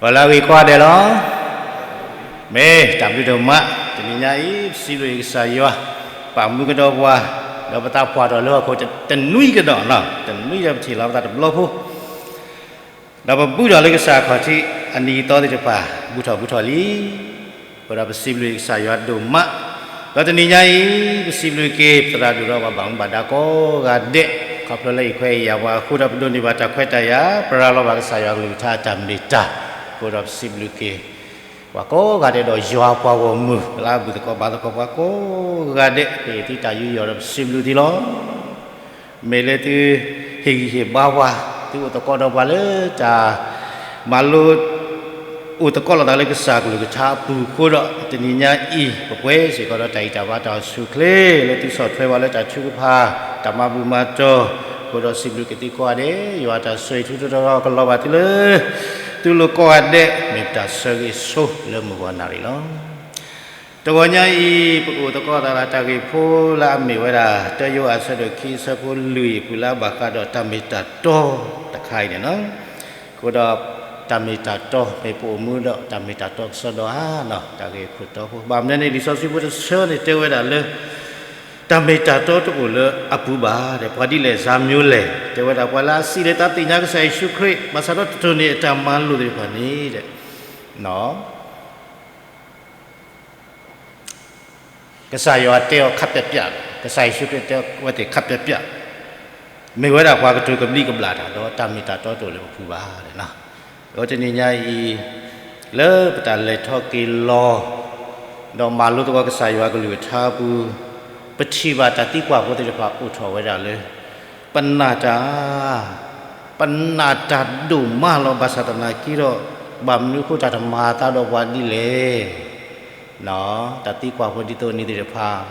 ပလၢဂ့ၤကိးဂၤဒဲးလီၤ. မ့ၢ်တၢ်ဘျုးဒိၣ်မး, တနံၤညါအံၤ ပစံးဘျုးကစၢ်ယွၤ, ပာ်မူကဒီးပှၤ, ဒီးပသးပှၢ်ထီၣ်လၢဟီၣ်ခိၣ်တနွံကဒီးလီၤ. တနွံဒီးပထံၣ်လီၤပသးတဘျီဖိ ဒီးပဘူၣ်ထီၣ်လၢကစၢ်အခီၣ်ထံး အနံၤအသီသ့ၣ်တဖၣ် ဘူၣ်ထီၣ်ဘူၣ်ထီၣ်လံ. အဃိဒီးပစံးဘျုးကစၢ်ယွၤဒိၣ်မး, ဒီးတနံၤညါအံၤ ပစံးဘျုးက့ၤ ပသရၣ်ဒိၣ်ဒီးပှၤဘၣ်မူဘၣ်ဒါကိးဂၤဒဲး, ခီဖျိလၢအံးခွဲးအံးယာ်ပှၤအဃိဒီး ပဒိးန့ၢ်ဘၣ်တၢ်ခွဲးတၢ်ယာ် ပရၤလီၤဘၣ်ကစၢ်ယွၤကလုၢ်ကထါအတၢ်မ့ၢ်တၢ်, အဃိဒီးပစံးဘျုးက့ၤ ပှၤကိးဂၤဒဲးဒီးယွၤပှၤဂီၢ်မုၢ် လၢအဘူၣ်သကိးဘါသကိးပှၤကိးဂၤဒဲး ကယဲၢ်သုတၢ်ယူးယီၣ်ဒီးပစံးဘျုးသုလီၤ. မ့ၢ်လၢသုဟ့ၣ်ဂံၢ်ဟ့ၣ်ဘါပှၤ, သုအိၣ်သကိးဒီးပှၤလၢတၢ်မၤလိ အိၣ်သကိးလိာ်သးလၢကစၢ်ကလုၢ်ကထါအပူၤအဃိဒီး တနံၤညါအံၤ ပပှဲၤစ့ၢ်ကီးဒီးတၢ်ဂံၢ်တၢ်ဘါတၢ်အိၣ်ဆူၣ်အိၣ်ချ့ လၢသုဆီၣ်ထွဲပှၤလၢတၢ်ထုကဖၣ် တၢ်မၤဘူၣ်မၤတီၢ်, အဃိဒီးစံးဘျုးက့ၤသုကိးဂၤဒဲး, ယွၤတၢ်ဆိၣ်ဂ့ၤထူထီၣ်ကလီၤဘၣ်သုလၢ သုလိၤကိးဂၤဒဲး, မ့ၢ်ပတၢ်ဆၢဂ့ၤဆိလၢမုၢ်ဂီၤနၣ်ရံၣ်လီၤ. တဂီၤညါအံၤ ပကအိၣ်သကိးသးလၢတၢ်ဂ့ၢ်ဖိလၢအမ့ၢ်ဝဲဒၣ် တၢယိၤဟၣ်အဆၢဒိၣ်ခံ အဆၢဖိလွံၢ်အပူၤလၢအဘၣ်ဃးဒီးတၢ်မ့ၢ်တၢ်တီတခါအံၤန့ၣ်လီၤ. အဃိဒီး တၢ်မ့ၢ်တၢ်တီ မ့ၢ်ပအိၣ်မူဒီးတၢ်မ့ၢ်တၢ်တီကစီဒီဧါ, တၢ်ဂ့ၢ်ခိၣ်တီဖိ, ဘၣ်မနုၤန့ၣ် လံာ်စီဆှံဖိတဆၢန့ၣ်တဲဝဲဒၣ်လၢ တၢ်မ့ၢ်တၢ်တီတအိၣ်လၢအပူၤဘၣ်ဒီး ပှၤဒ်လဲၣ် စၤမံၤလဲၣ် တဲဝဲဒၣ် ပှၤလၢအစံးလၢသးသ့ၣ်ညါကစၢ်ယ့ၣ်ၡူးခရံာ် ဘၣ်ဆၣ်ဒီးတတိၢ်န့ၢ်အတၢ်မၤလိာ်သ့ၣ်တဖၣ်န့ၣ် ကစၢ်ယွၤတဲအီၤခပ်ပြတ်ပြတ်, ကစၢ်ယ့ၣ်ၡူးခရံာ်တဲအဝဲသ့ၣ်ခပ်ပြတ်ပြတ်, မ့ၢ်ဝဲဒၣ်ပှၤကတိၤကဘျံးကဘျၣ်တၢ်ဒီး တၢ်မ့ၢ်တၢ်တီတအိၣ်လၢပပူၤဘၣ်. ဒီးတနံၤညါအံၤ လၢပတၢ်လဲၤထီၣ်က့ၤလီၤ ဒီးမၤလိသကိးကစၢ်ယွၤကလုၢ်ကထါအပူၤ, ပထံၣ်ဘၣ်တၢ်သံကွၢ်ဖိသ့ၣ်တဖၣ်အိၣ်ထီၣ်ဝဲဒၣ်လၢ ပနာ်တၢ်, ပနာ်တၢ်ဒိၣ်မးလီၤ. ဘၣ်ဆၣ်သနာ်က့ဒီး ဘၣ်မနုၤအဃိတၢ်တမၤအသးဒီးပှၤဒ်လဲၣ် တၢ်သံကွၢ်ဖိဒ်သိးန့ၣ်သ့ၣ်တဖၣ်,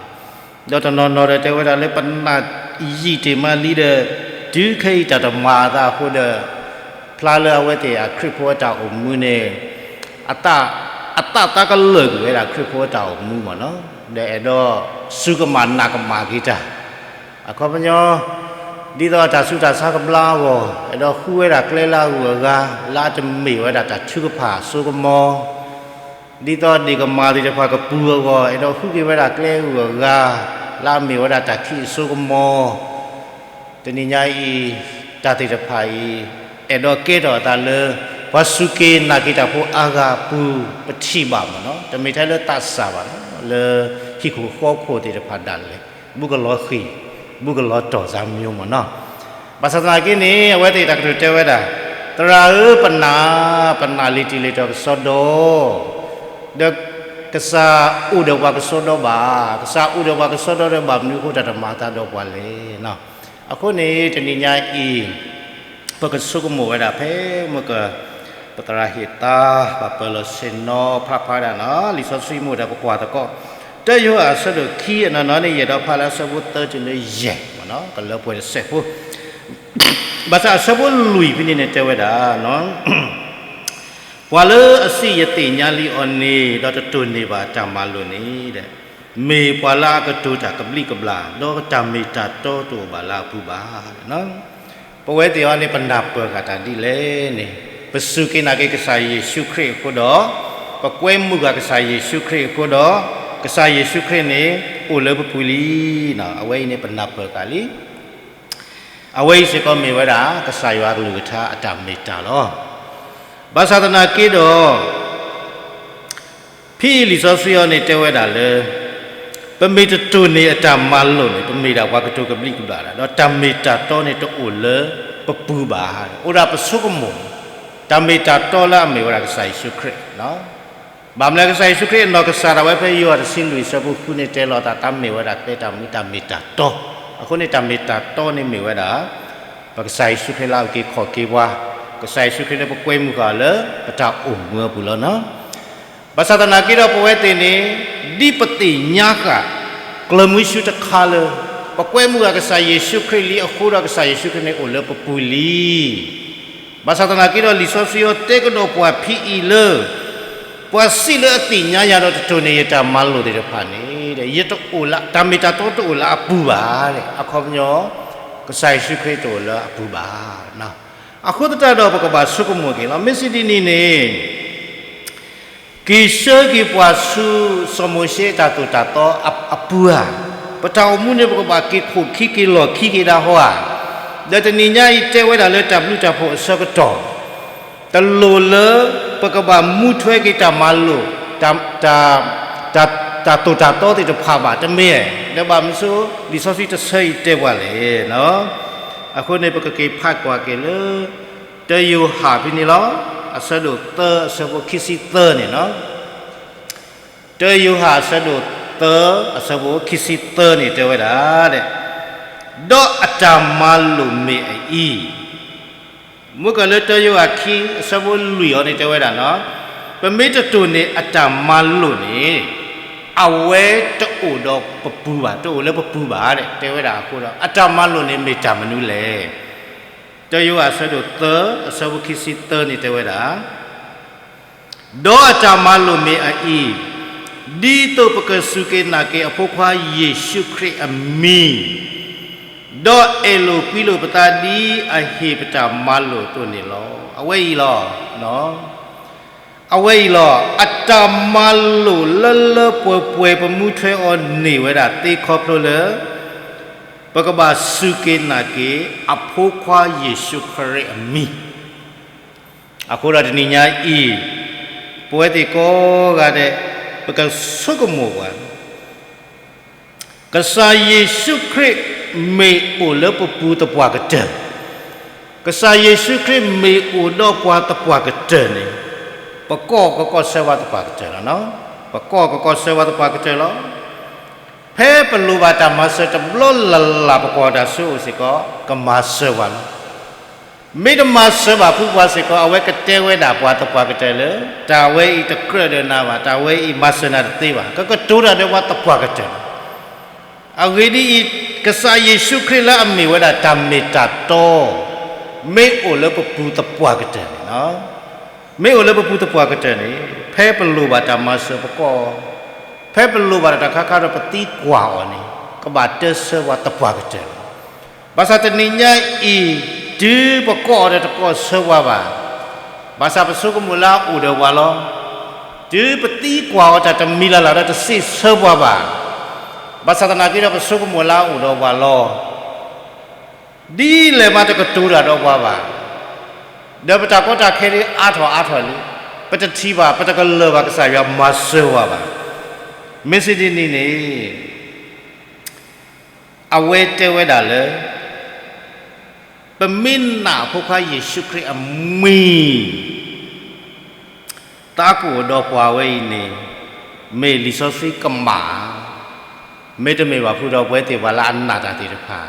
ဒီးတနီၤနီၤဒီးတဲဝဲဒၣ်လၢပနာ်ယံာ်တ့ၢ်မးလံဒီး တုၤခဲအံၤတၢ်တမၤအသးအဃိဒီး ဖျါလၢအဝဲသ့ၣ်အခရံာ်ဖိအတၢ်အိၣ်မူန့ၣ် အသး, အသးသးကလၢာ်ကွံာ်ဝဲဒၣ်ခရံာ်ဖိအတၢ်အိၣ်မူမ့ၢ်နီၤ, ဒီးအဲၣ်ဒိးစူၢ်ကမၣ်နာ်ကမၣ်က့ၤတၢ် အခီပညီ, ဒ်သိးအတၢ်ဆူးတၢ်ဆါကဘျါအဂီၢ် အဲၣ်ဒိးဃုဝဲဒၣ်ကျဲလၢအဂုၤအဂၤ လၢအတမ့ၢ်ဝဲဒၣ်တၢ်ထုကဖၣ်အစိကမီၤ, ဒ်သိးဒ့ၣ်ကမၢ်သ့ၣ်တဖၣ်ကပူၤအဂီၢ် အဲၣ်ဒိးဃုက့ၤဝဲဒၣ်ကျဲအဂုၤအဂၤ လၢအမ့ၢ်ဝဲဒၣ်တၢ်ခံးအစိကမီၤ, တနံၤညါအံၤ တၢ်သ့ၣ်တဖၣ်အံၤ အဲၣ်ဒိးကဲထီၣ်အသးလၢ ပှၤစူၢ်က့ၤနာ်က့ၤတၢ်ဖိအါဂၤအပူၤ ပထံၣ်ဘၣ်မ့ၢ်နီၤ, တမ့ၢ်ထဲလၢသးစၢ်ဘၣ်နီၤ, လၢဟံၣ်ခိၣ်ဃီခိၣ်သ့ၣ်တဖၣ်ဒၣ်လဲာ် ဘူးကလီၤဃံၤ, ဘူးကလီၤတီၢ်စၤမံၤမ့ၢ်နီၤ. ဘၣ်ဆၣ်သနာ်က့န့ၣ် အဝဲသ့ၣ်တၢ်ကတိၤတဲဝဲဒၣ်, သရၣ်ဧၢ, ပနာ်, ပနာ်လံာ်တံၢ်လံာ်တီၤကစီဒီ ဒီးကစၢ်အိၣ်ဒီးပှၤကစီဒီဘၣ်, ကစၢ်အိၣ်ဒီးပှၤကစီဒီဒီး ဘၣ်မနုၤအဃိတၢ်တမၤအသးဒီးပှၤလဲၣ်. အဃိန့ၣ် တနံၤညါအံၤ ပကဆိကမိၣ်ဝဲဒၣ်ဖဲမ့ၢ်က ပသရၣ်ဟ့ၣ်သါ ပှၤပၢၤလီၢ်ဆ့ၣ်နီၤဖးဖးဒၣ်နီၤ လံာ်စီဆှံမိၢ်ဒီးပကွၢ်သကိး တၢယိၤဟၣ်အဆၢဒိၣ်ခံအနီၢ်နီၢ်န့ၣ် ယအဲၣ်ဒိးဖးလၢအဆၢဖိသၢတုၤလၢယဲၢ်မ့ၢ်နီၤ ကလၢပှဲၤတစဲးဖိ ဘၣ်ဆၣ်အဆၢဖိလွံၢ်ဖဲန့ၣ်န့ၣ်တဲဝဲဒၣ် ပှၤလၢအစံးယသ့ၣ်ညါလံအီၤန့ၣ် ဒီးတတိၢ်န့ၢ်ဘၣ်တၢ်မၤလိာ်န့ၣ် မ့ၢ်ပှၤလၢအကတိၤတၢ်ကဘျံးကဘျၣ် ဒီးတၢ်မ့ၢ်တၢ်တီတအိၣ်ဘၣ်လၢအပူၤဘၣ်. ပဝဲသ့ၣ်အံၤန့ၣ် ပနၢ်ပၢၢ်ဃာ်တၢ်ဒ်လဲၣ်န့ၣ် ပစူၢ်က့ၤနာ်က့ၤကစၢ်ယ့ၣ်ၡူးခရံာ်အဃိဒီး ပကွဲမုာ်ဃာ်ကစၢ်ယ့ၣ်ၡူးခရံာ်အဃိဒီး ကစၢ်ယ့ၣ်ၡူးခရံာ်န့ၣ် အိၣ်လၢပပူၤလံ. အဝဲအံၤန့ၣ် ပနၢ်ပၢၢ်ဃာ်လံ. အဝဲအံၤစ့ၢ်ကီးမ့ၢ်ဝဲဒၣ် ကစၢ်ယွၤအကလုၢ်ကထါအတၢ်မ့ၢ်တၢ်လီၤ. ဘၣ်ဆၣ်သနာ်က့ဒီး ဖဲအံၤလံာ်စီဆှံအံၤန့ၣ်တဲဝဲဒၣ်လၢ ပမ့ၢ်တတိၢ်န့ၢ်အတၢ်မၤလိာ်န့ၣ် ပမ့ၢ်ဒၣ်ပှၤကတိၤကဘျံးကဘျၣ်ဒၣ် ဒီးတၢ်မ့ၢ်တၢ်တီန့ၣ်တအိၣ်လၢပပူၤဘၣ်. အိၣ်ဒၣ်ပဆိကမိၣ် တၢ်မ့ၢ်တၢ်တီလၢအမ့ၢ်ဝဲဒၣ်ကစၢ်ယ့ၣ်ၡူးခရံာ် ဘၣ်မနုၤလဲၣ် ကစၢ်ယ့ၣ်ၡူးခရံာ်အနီၢ်ကစၢ်ဒၣ်ဝဲဖဲယိၤဟၣ်တဆံလွံၢ်အဆၢဖိဃုန့ၣ်တဲလီၤသး တၢ်မ့ၢ်ဝဲဒၣ်ကျဲတၢ်မူတၢ်မ့ၢ်တၢ်တီ, အဃိန့ၣ်တၢ်မ့ၢ်တၢ်တီန့ၣ်မ့ၢ်ဝဲဒၣ် ပကစၢ်ယ့ၣ်ၡူးခရံာ်လၢအုၣ်က့ၤခီၣ်က့ၤပှၤ, ကစၢ်ယ့ၣ်ၡူးခရံာ်လၢပကွဲမုာ်ဃာ်လၢပတၢ်အိၣ်မူအပူၤလီၤနီၤ. ဘၣ်ဆၣ်သနာ်က့ဒီးပဝဲသ့ၣ်န့ၣ် ဒ်ပသ့ၣ်ညါဃာ် ကျၢၤမုဆူတခါလၢ ပကွဲမုာ်ဃာ်ကစၢ်ယ့ၣ်ၡူးခရံာ်လံအဃိဒီးကစၢ်ယ့ၣ်ၡူးခရံာ်န့ၣ်အိၣ်လၢပပူၤလံ. ဘၣ်ဆၣ်သနာ်က့ဒီး လံာ်စီဆှံအံၤတဲကဒီးပှၤဖဲအံၤလၢ ပှၤစံးလၢအသ့ၣ်ညါယၤဒီးတတိၢ်န့ၢ်ယတၢ်မၤလိာ်သ့ၣ်တဖၣ်န့ၣ် ယတအိၣ်လၢ တၢ်မ့ၢ်တၢ်တီတအိၣ်လၢအပူၤဘၣ်. အခီပညီ ကစၢ်ယ့ၣ်ၡူးခရံာ်တအိၣ်လၢအပူၤဘၣ်. အဃိသတးဒီးပကဘၣ်ဆိကမိၣ်က့ၤလီၤ. မ့ၢ်စံးဒ်န့ၣ်န့ၣ် က့ၤဆှၢက့ၤပှၤဆူစီၤမိၤၡ့တၢ်သိၣ်တၢ်သီအပူၤဧါ, ပတၢ်အိၣ်မူန့ၣ် ပကဘၣ်က့ၤခိၣ်ခံက့ၤလီၢ်ခံက့ၤဒၣ်ဟီဧါ. ဒီးတနံၤညါအံၤတဲဝဲဒၣ်လၢတၢ်ဘျုးတၢ်ဖှိၣ်အဆၢကတီၢ်, တလိၣ်လၢပကဘၣ်မူထွဲက့ၤတၢ်မၤလိာ်, တၢ်, တၢ်, တၢ်သိၣ်တၢ်သီသ့ၣ်တဖၣ်ဘၣ်, တမ့ၢ်, ဒီးဘၣ်မနုၤအဃိ လံာ်စီဆှံတဆၢအံၤတဲပှၤလဲၣ်. အဃိန့ၣ် ပကက့ၤဖးကွၢ်က့ၤလၢ တၢယိၤဟၣ်ဖဲန့ၣ်လီၤ. အဆၢဒိၣ်သၢ အဆၢဖိခံဆံသၢန့ၣ်လီၤ. တၢယိၤဟၣ်အဆၢဒိၣ်သၢ အဆၢဖိခံဆံသၢန့ၣ်တဲဝဲဒၣ်, ဒီးအတၢ်မၤလိာ်မ့ၢ်အအံၤ, မ့ၢ်ကလၢတၢယိၤဟၣ်ခံ အဆၢဖိလွံၢ်အံၤန့ၣ်တဲဝဲဒၣ်လီၤ. ပမ့ၢ်တတိၢ်န့ၢ်အတၢ်မၤလိာ်န့ၣ်, အဝဲတအိၣ်ဒီးပပူၤဘၣ်, တအိၣ်လၢပပူၤဘၣ်, တဲဝဲဒၣ်အဃိဒီး အတၢ်မၤလိာ်န့ၣ်မ့ၢ်တၢ်မနုၤလဲၣ်. တၢယိၤဟၣ်အဆၢဒိၣ်သၢ အဆၢဖိခံဆံသၢန့ၣ်တဲဝဲဒၣ်, ဒီးအတၢ်မၤလိာ်မ့ၢ်အအံၤ, ဒ်သိးပကစူၢ်က့ၤနာ်က့ၤအဖိခွါယ့ၣ်ၡူးခရံာ်အမံၤ, ဒီးအဲၣ်လိာ်ကွံလိာ်ပသးဒ်အဟ့ၣ်ပတၢ်မၤလိာ်အသိးန့ၣ်လီၤ. အဝဲအံၤလီၤ. အဝဲအံၤလီၤ. အတၢ်မၤလိာ်လၢလၢပှဲၤပှဲၤပမူထွဲအီၤန့ၢ်ဝဲဒၣ်သ့ခီဖျိလၢ ပကဘၣ်စူၢ်က့ၤနာ်က့ၤအဖိခွါယ့ၣ်ၡူးခရံာ်အမံၤ. အဃိဒီးတနံၤညါအံၤ, ပဝဲသ့ၣ်ကိးဂၤဒဲး ပကဆိကမိၣ်ပှၤ, ကစၢ်ယ့ၣ်ၡူးခရံာ်မ့ၢ်အိၣ်လၢပပူၤသပှၢ်ကတၢၢ်, ကစၢ်ယ့ၣ်ၡူးခရံာ်မ့ၢ်အိၣ်ဒီးပှၤသပှၢ်ကတၢၢ်န့ၣ်, ပကိးကကိးဆၢဝါသပှၢ်ကတၢၢ်လီၤ. ပကိးကကိးဆၢဝါသပှၢ်ကတၢၢ်လီၤ. ဖဲပလိၣ်ဘၣ်တၢ်မၤစၢၤတဘျီလၢ်လၢ် ပကွၢ်တၢ်ဆူအအိၣ်စ့ၢ်ကီး ကမၤစၢၤပှၤလီၤ. မ့ၢ်တမၤစၢၤဘၣ်ဖုပှၤစ့ၢ်ကီး အဝဲကတဲဝဲဒၣ်ပှၤသပှၢ်ကတၢၢ်လၢ တၢ်ဝဲအံၤတကြၢးဒီးနၤဘၣ်, တၢ်ဝဲအံၤမၤစၢၤနၤတသ့ဘၣ်, ကကတိၤတၢ်ဒီးပှၤသပှၢ်ကတၢၢ်လီၤ. အဂ့ၢ်ဒ်အံၤ, ကစၢ်ယ့ၣ်ၡူးခရံာ်လၢအမ့ၢ်ဝဲဒၣ်တၢ်မ့ၢ်တၢ်တီ မ့ၢ်အိၣ်လၢပပူၤသပှၢ်ကတၢၢ်န့ၣ်လီၤ. မ့ၢ်အိၣ်လၢပပူၤသပှၢ်ကတၢၢ်န့ၣ်, ဖဲပလိၣ်ဘၣ်တၢ်မၤစၢၤပကိး, ဖဲပလိၣ်ဘၣ်တၢ်တခါခါဒီးပသံကွၢ်အီၤန့ၣ်, ကဘၣ်တဲဆၢဝါသပှၢ်ကတၢၢ်လီၤ. ဘၣ်ဆၣ်တနံၤညါအံၤ, တုၤပကိးအီၤဒီးတကိးဆၢဝါဘၣ်, ဘၣ်ဆၣ်ပဆိကမိၣ်လၢအအိၣ်ဒီးပှၤလီၤ. တုၤပသံကွၢ်အီၤတၢ်တမံၤလၢ်လၢ်ဒီးတစံးဆၢပှၤဘၣ်, ဘၣ်ဆၣ်သနာ်က့ဒီးပဆိကမိၣ်လၢအအိၣ်ဒီးပှၤလီၤ. ဒ်လဲၣ်မးတကတိၤတၢ်ဒီးပှၤဘၣ်, ဒီးပတၢ်ကီတၢ်ခဲဒ်အါထီၣ်အါထီၣ်လံ, ပတထံၣ်ဘၣ် ပတကလၢၤဘၣ်ကစၢ်ယွၤမၤစၢၤဝဲဘၣ်. မ့ၢ်စ့ၢ်ဒ်န့ၣ်န့ၣ်, အဝဲတဲဝဲဒၣ်လၢ ပမ့ၢ်နာ်အဖိခွါယ့ၣ်ၡူးခရံာ်အမံၤ, သးကအိၣ်ဒီးပှၤဝဲအံၤန့ၣ်, မ့ၢ်လံာ်စီဆှံကမၣ်, မ့တမ့ၢ်ဘၣ်ဖုဒီးပဝဲသ့ၣ်ပှၤလၢအနာ်တၢ်သ့ၣ်တဖၣ်,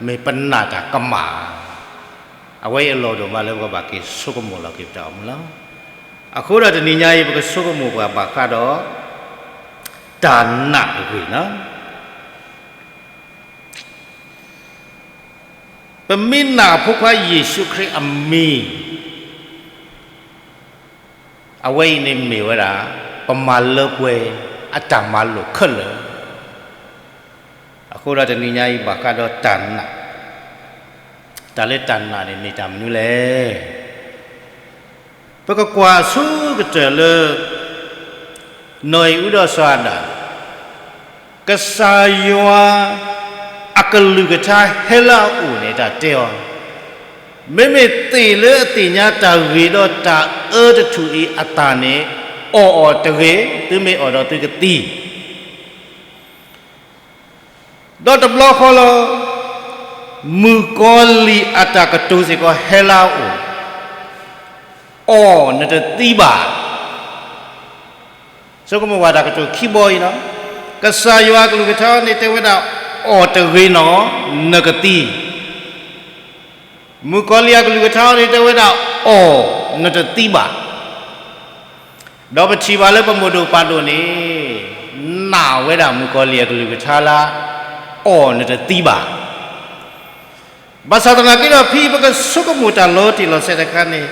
မ့ၢ်ပနာ်တၢ်ကမၣ်, အဝဲအံၤအလီၢ်ဒိၣ်မးလၢပကဘၣ်က့ၤဆိကမိၣ်လီၤက့ၤပတၢ်အိၣ်မူလီၤ. အဃိဒီးတနံၤညါအံၤ ပကဆိကမိၣ်ပှၤဘၣ်ဃးဒီး တၢ်နာ်အဂ့ၢ်လီၤ. ပမ့ၢ်နာ်အဖိခွါယ့ၣ်ၡူးခရံာ်အမံၤ, အဝဲအံၤန့ၣ်မ့ၢ်ဝဲဒၣ် ပမၤလၢပှဲၤအတၢ်မၤလိာ်ခဲလၢာ်. အဃိဒီးတနံၤညါအံၤဘၣ်ဃးဒီးတၢ်နာ်, တၢ်လၢတၢ်နာ်န့ၣ် မ့ၢ်တၢ်မနုၤလဲၣ်. ပကကွၢ်ဆိကတၢၢ်လၢ နီၢ်အံၤအူဒီးစီၤအၤဒၣ်, ကစၢ်ယွၤအကလုၢ်ကထါဟဲလၢအအိၣ်န့ၣ် တၢ်တဲအီၤ, မ့မ့ၢ်သ့ၣ်လၢအသ့ၣ်ညါတၢ်ဂ့ၤဒီးတၢ်အၢတထူၣ်အံၤအသၣ်န့ၣ်, အီၣ်အီၤတဂ့ၤ, သုမ့ၢ်အီၣ်ဒီးသုကသံ ဒီးတဘျီဃီလီၤ, မုၣ်ကီၤလံၢ်အတၢ်ကတိၤစ့ၢ်ကီးဟဲလၢအအိၣ်, အီၣ်နတသံဘၣ်. ဆိကမိၣ်ဝဲတၢ်ကတိၤခံဘီအံၤလီၤ. ကစၢ်ယွၤအကလုၢ်ကထါန့ၣ်တဲဝဲဒၣ် အီၣ်တဂ့ၤနီၢ်, နကသံ မုၣ်ကီၤလံၢ်အကလုၢ်ကထါန့ၣ် တဲဝဲဒၣ် အီၣ်နတသံဘၣ်. ဒီးပထံၣ်ဘၣ်လၢပမိၢ်ဒိၣ်ပၢ်ဒိၣ်န့ၣ် နာ်ဝဲဒၣ်မုၣ်ကီၤလံၢ်အကလုၢ်ကထါလၢ အီၣ်နတသံဘၣ်. ဘၣ်ဆၣ်သနာ်က့ဒီး ဖဲပကဆိကမိၣ်တၢ်လီၤတံၢ်လီၤဆဲးတခါန့ၣ်,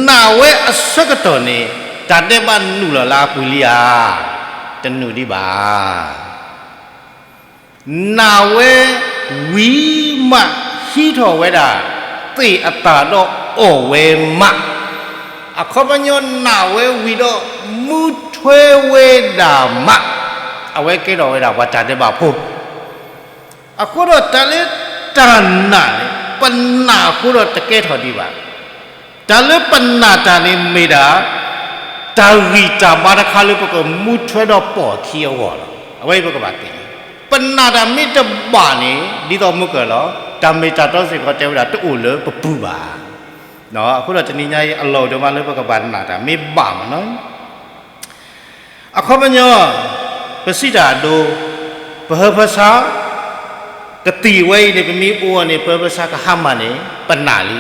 နာ်ဝဲအဆၢကတီၢ်န့ၣ် တၢ်ဒဲးဘးနုာ်လီၤလၢအပူၤလံဧါ, တနုာ်ဒံးဘၣ်. နာ်ဝဲဝံၤမး ဟံးထီၣ်ဝဲဒၣ် သ့ၣ်အသၣ်ဒီးအီၣ်ဝဲမး, အခီပညီနာ်ဝဲဝံၤဒီး မူထွဲဝဲဒၣ်မး, အဝဲကဲထီၣ်ဝဲဒၣ်ပှၤတၢ်ဒဲးဘးဖိ အဃိဒီးတၢ်လၢတၢ်နာ်န့ၣ် ပနာ်အဃိဒီးတကဲထီၣ်ဒံးဘၣ်. တၢ်လၢပနာ်တၢ်န့ၣ်မ့ၢ်ဒၣ် တၢ်ဂံၢ်တၢ်ဘါတခါလၢပကမူထွဲဒီးပိာ်အခံအဂီၢ်လီၤ. အဝဲအံၤပကဘၣ်သ့ၣ်ညါ, ပနာ်တၢ်မ့ၢ်တဘၣ်န့ၣ် ဒ်သိးမုၢ်ကၢၢ်လီၤ, တၢ်မ့ၢ်တၢ်တီစ့ၢ်ကီးတဲဝဲဒၣ်တအိၣ်လၢပပူၤဘၣ်. အဃိဒီးတနံၤညါအံၤအလီၢ်ဒိၣ်မးလၢပကဘၣ်နာ်တၢ်မ့ၢ်ဘၣ်မးနီၤ အခီပညီ, ပစံးတၢ်အဒိ, ပဟၢဖၢဆါ, ကသံၣ်ဝဲအံၤန့ၣ် ပမ့ၢ်အိၣ်အီၤန့ၣ် ပဟၢဖၢဆါကဟါမၢ်န့ၣ် ပနာ်လံ.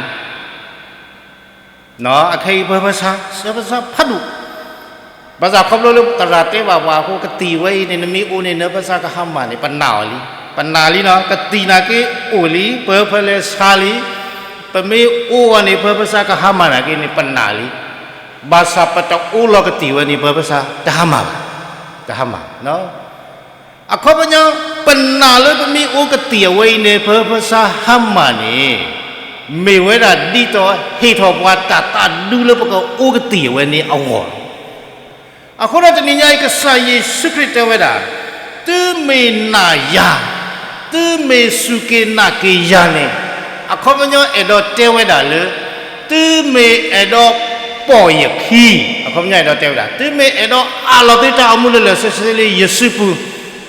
အခဲအံၤပဟၢဖၢဆါ, ဟၢဖၢဆါဖးဒိၣ်, ဘၣ်ဆၣ်ခီဖျိလၢသရၣ်တဲဘၣ်ပှၤအဃိ ကသံၣ်ဝဲအံၤန့ၣ် နမ့ၢ်အိၣ်န့ၣ် နဟၢဖၢဆါကဟါမၢ်န့ၣ် ပနာ်အီၤလံ, ပနာ်လံနီၤ. ကသံၣ်နာ်က့အိၣ်လံ, ပဟၢဖၢလဲၤဆါလံ, ပမ့ၢ်အိၣ်အီၤန့ၣ် ပဟၢဖၢဆါကဟါမၢ်နာ်က့န့ၣ် ပနာ်လံ. ဘၣ်ဆၣ်ပတအိၣ်လီၤကသံၣ်ဝဲန့ၣ် ပဟၢဖၢဆါတဟါမၢ်ဘၣ်, တဟါမၢ်. အခီပညီ, ပနာ်လၢပမ့ၢ်အိၣ်ကသံၣ်အဝဲအံၤန့ၣ် ပဟၢဖၢဆါဟါမၢ်န့ၣ် မ့ၢ်ဝဲဒၣ်ဒ်သိးဟ့ၣ်ထီၣ်ပှၤတၢ်သးဒူလၢပကအိၣ်ကသံၣ်အဝဲန့ၣ်အဂီၢ်လီၤ. အဃိဒီးတနံၤညါအံၤ ကစၢ်ယ့ၣ်ၡူးခရံာ်တဲဝဲဒၣ်, သုမ့ၢ်နာ်ယၤ, သုမ့ၢ်စူၢ်က့ၤနာ်က့ၤယၤန့ၣ်, အခီပညီအဲၣ်ဒိးတဲဝဲဒၣ်လၢ သုမ့ၢ်အဲၣ်ဒိးပိာ်ယခံ, အခီပညီအဲၣ်ဒိးတဲဝဲဒၣ် သုမ့ၢ်အဲၣ်ဒိးအးလီၤသုတၢ်အိၣ်မူလၢာ်လၢာ်ဆ့ဆ့လၢယစုပူၤ,